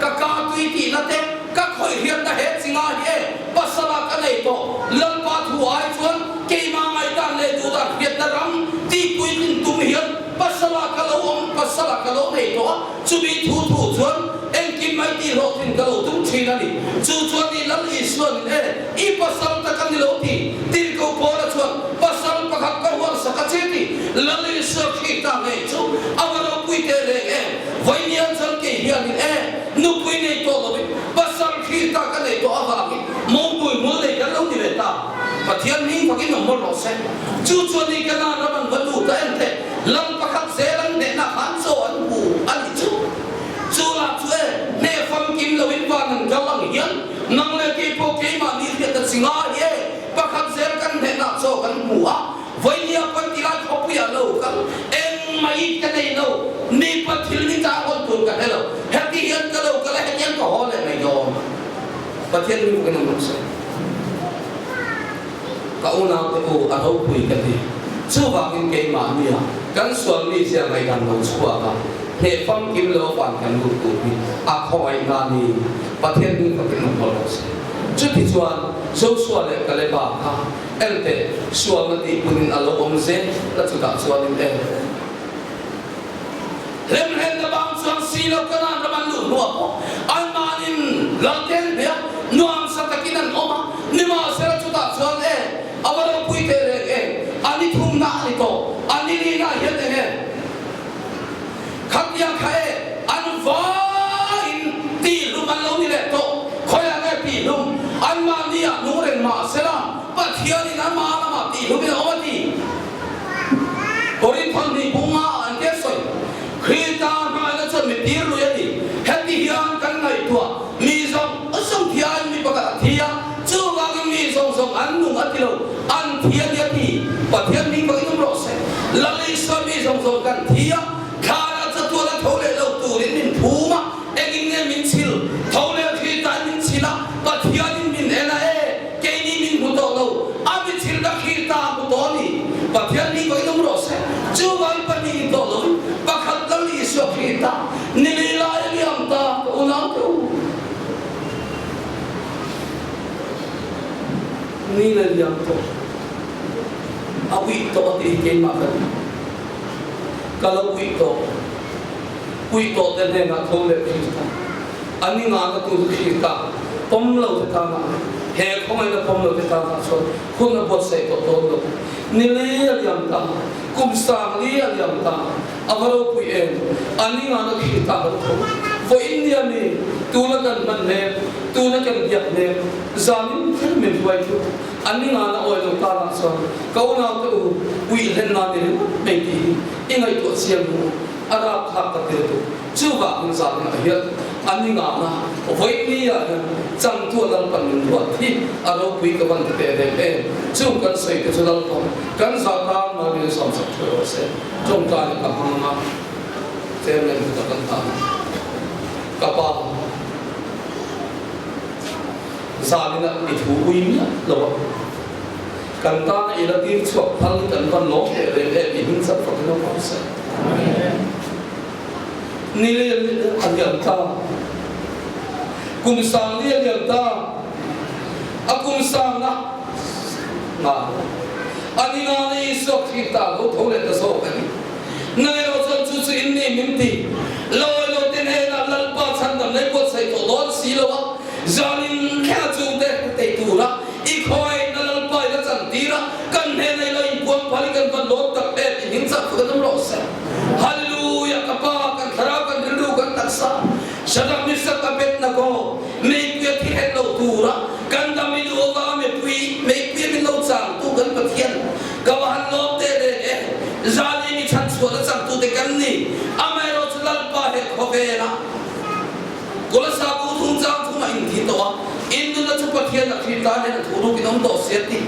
ka ka tui tihna te, ka khawih hriatna he chinga hi e pasala ka nei tawh. Lalpa thu ai chuan keimah ngaihdan leh duhdan hriatna ram tihpuitlin tum hian pasala ka lo awm, pasala ka lo nei tawh a, chumi thu thu chuan Engkim mai tih hlawhtlin ka lo tum thin a ni. Chu chuan ni Lal Isuanin e, i pasal tak a ni lo ti Tirhkoh Paula chuan pasal pakhat ka hual sak a che ti Lal Isua khi ta ngei chu a va ropui teh reng em. Vawinia chuan kei hianin e, nupui nei tawh lovin pasal khi ta ka nei tawh avangin mopui hmul nei kan lo ni ve ta. Pathian hming fakin awm mawlh rawh se. Chu chuan ni Kanaan ram an va lut a en teh Lal pakhat zel an hnehna khan chaw an hmu a nih chu. Chu lah chu e, hneh famkim lo in van an kal ang hian nang leh kei pawh keimah nih hriat a chi ngai e, pakhat zel kan hnehna chaw kan hmu a, vawinia pan ti lai khawpuiah lo kal engmah it ka nei lo, mipa thil ni ta hawn tur ka hre lo, heti hian ka lo kal a hetiang ka haw leh mai dawn. Pathian mi bawkin an rawn sawi. Ka unaute u a ropui ka ti. Chuvangin keimahnia kan sual mizia ngaihdan lo chhuak a, hneh famkim lo van kan lut tur hi a khawngaihna a ni. Pathian hming fakin awm mawlh rawh se. Chutichuan Joshua leh Kaleba kha enteh sualna tihpunin a lo awm zel a chutah chuanin e. Hlemhlenna bang chuan si lo Kanaan ram an luh hnuah pawh anmahnin lalten hmeh a, nuamsa takin an awm a, nimahsela chutah chuan e, a va ropui teh reng e, a ni thumna a ni tawh, a ni lina hian eng e, khatiang kha e, an vaiin tihhlum an lo ni leh tawh, khawiah nge tihhlum, anmahni ah nung reng mahsela Pathianin amah lamah tihhlumin a awm a ti. Korinthon hnih bunga an ke sawi, Krita hmaina chuan mi tir lui a ni. Heti hian kan ngaihtuah, mi zawng zawng thiain mi pakhat a thi a, chuvangin mi zawng zawng an nung a ti lo, an thi a ni a ti. Pathian hming bangin awm rawh se. Lal Isua mi zawng zawng kan thi a, thlanah chatuan a tho leh lo turin min phum a, engin nge min chhil? Tho leh Kritain min chhil a, Pathianin min en a e, keini min hmu tawh lo, a mi chhil ka Krita a hmu tawh a ni. Pathian mi pawhin awm rawh se. Chuvang pahnih tawh loin pakhat Lal Isua Krista ni li lai a liam ta ka unau te u. Ni le liam tawh a uih tawh a tih hi keimah ka ni. Ka lo uih tawh. Uih tawh te hnenah tho leh Krista a ni ngana tu chu Krista pawm lo te tanah he khawngaihna pawm lo te tanah chuan hun a buatsaih tawh dawn lo. Ni li a liam ta, kum sang li a liam ta, a va ropui em? A ni ngana Krista lo tho. Vawiin nia mi, tuna kan hman hnem, tuna kan biak hnem, zanin thil min hruai chu a ni ngana awi lo tanah chuan ka unaute u, uih hlen nan ni ringawt mai tih hi i ngaihtuah chiang hu. A rapthlak ka ti lutuk. Chuvangin zanin ah hian a ni ngana vawiin ah hian changtu a Lalpan min ruat hi a ropui ka van ti teh reng em. Chung kan sawi te chu Lalpan kan zah tan mal min sawmsak thuai rawh se. Tawngtai ka hmang anga chairman hi ka kan tan a. Ka pa zanin ah i thu ui miah lo a. Kan tana i la tir chhuak phal hi kan van lawm teh reng em i hming chak fak in awm se. Ni a liam ta. Kum sang ni a liam ta. A kum sang na nga a ni nga na Isua Krista lo tho leh ta zawk a ni. Nang erawh chuan chu chu in ni min ti. Lawi lo te hnenah Lalpa chhandam nei buatsaih tawh dawn si lo a, zanin thlenga chungte tei tura I khawi na Lalpa in a chantir a, kan hnena i lo inpuang phal i kan van lawm tak em i hming chak kan awm rawh se. Hallelujah ka Pa kan thlarau kan rilru kan taksa Shadrach Meshach Abednego meipui a thi het lo tura kan dam i duh avanga mipui meipui a min lo changtu kan Pathian ka va han lawm teh reng e Zali mi chhanchhuahna changtute kan ni amaherawhchu Lalpa he khawvela Kolasa bu thung chang thum a inthi tawh a, in nunna chu Pathian a thlir tan hian a thu rukin awm tawh si a ti.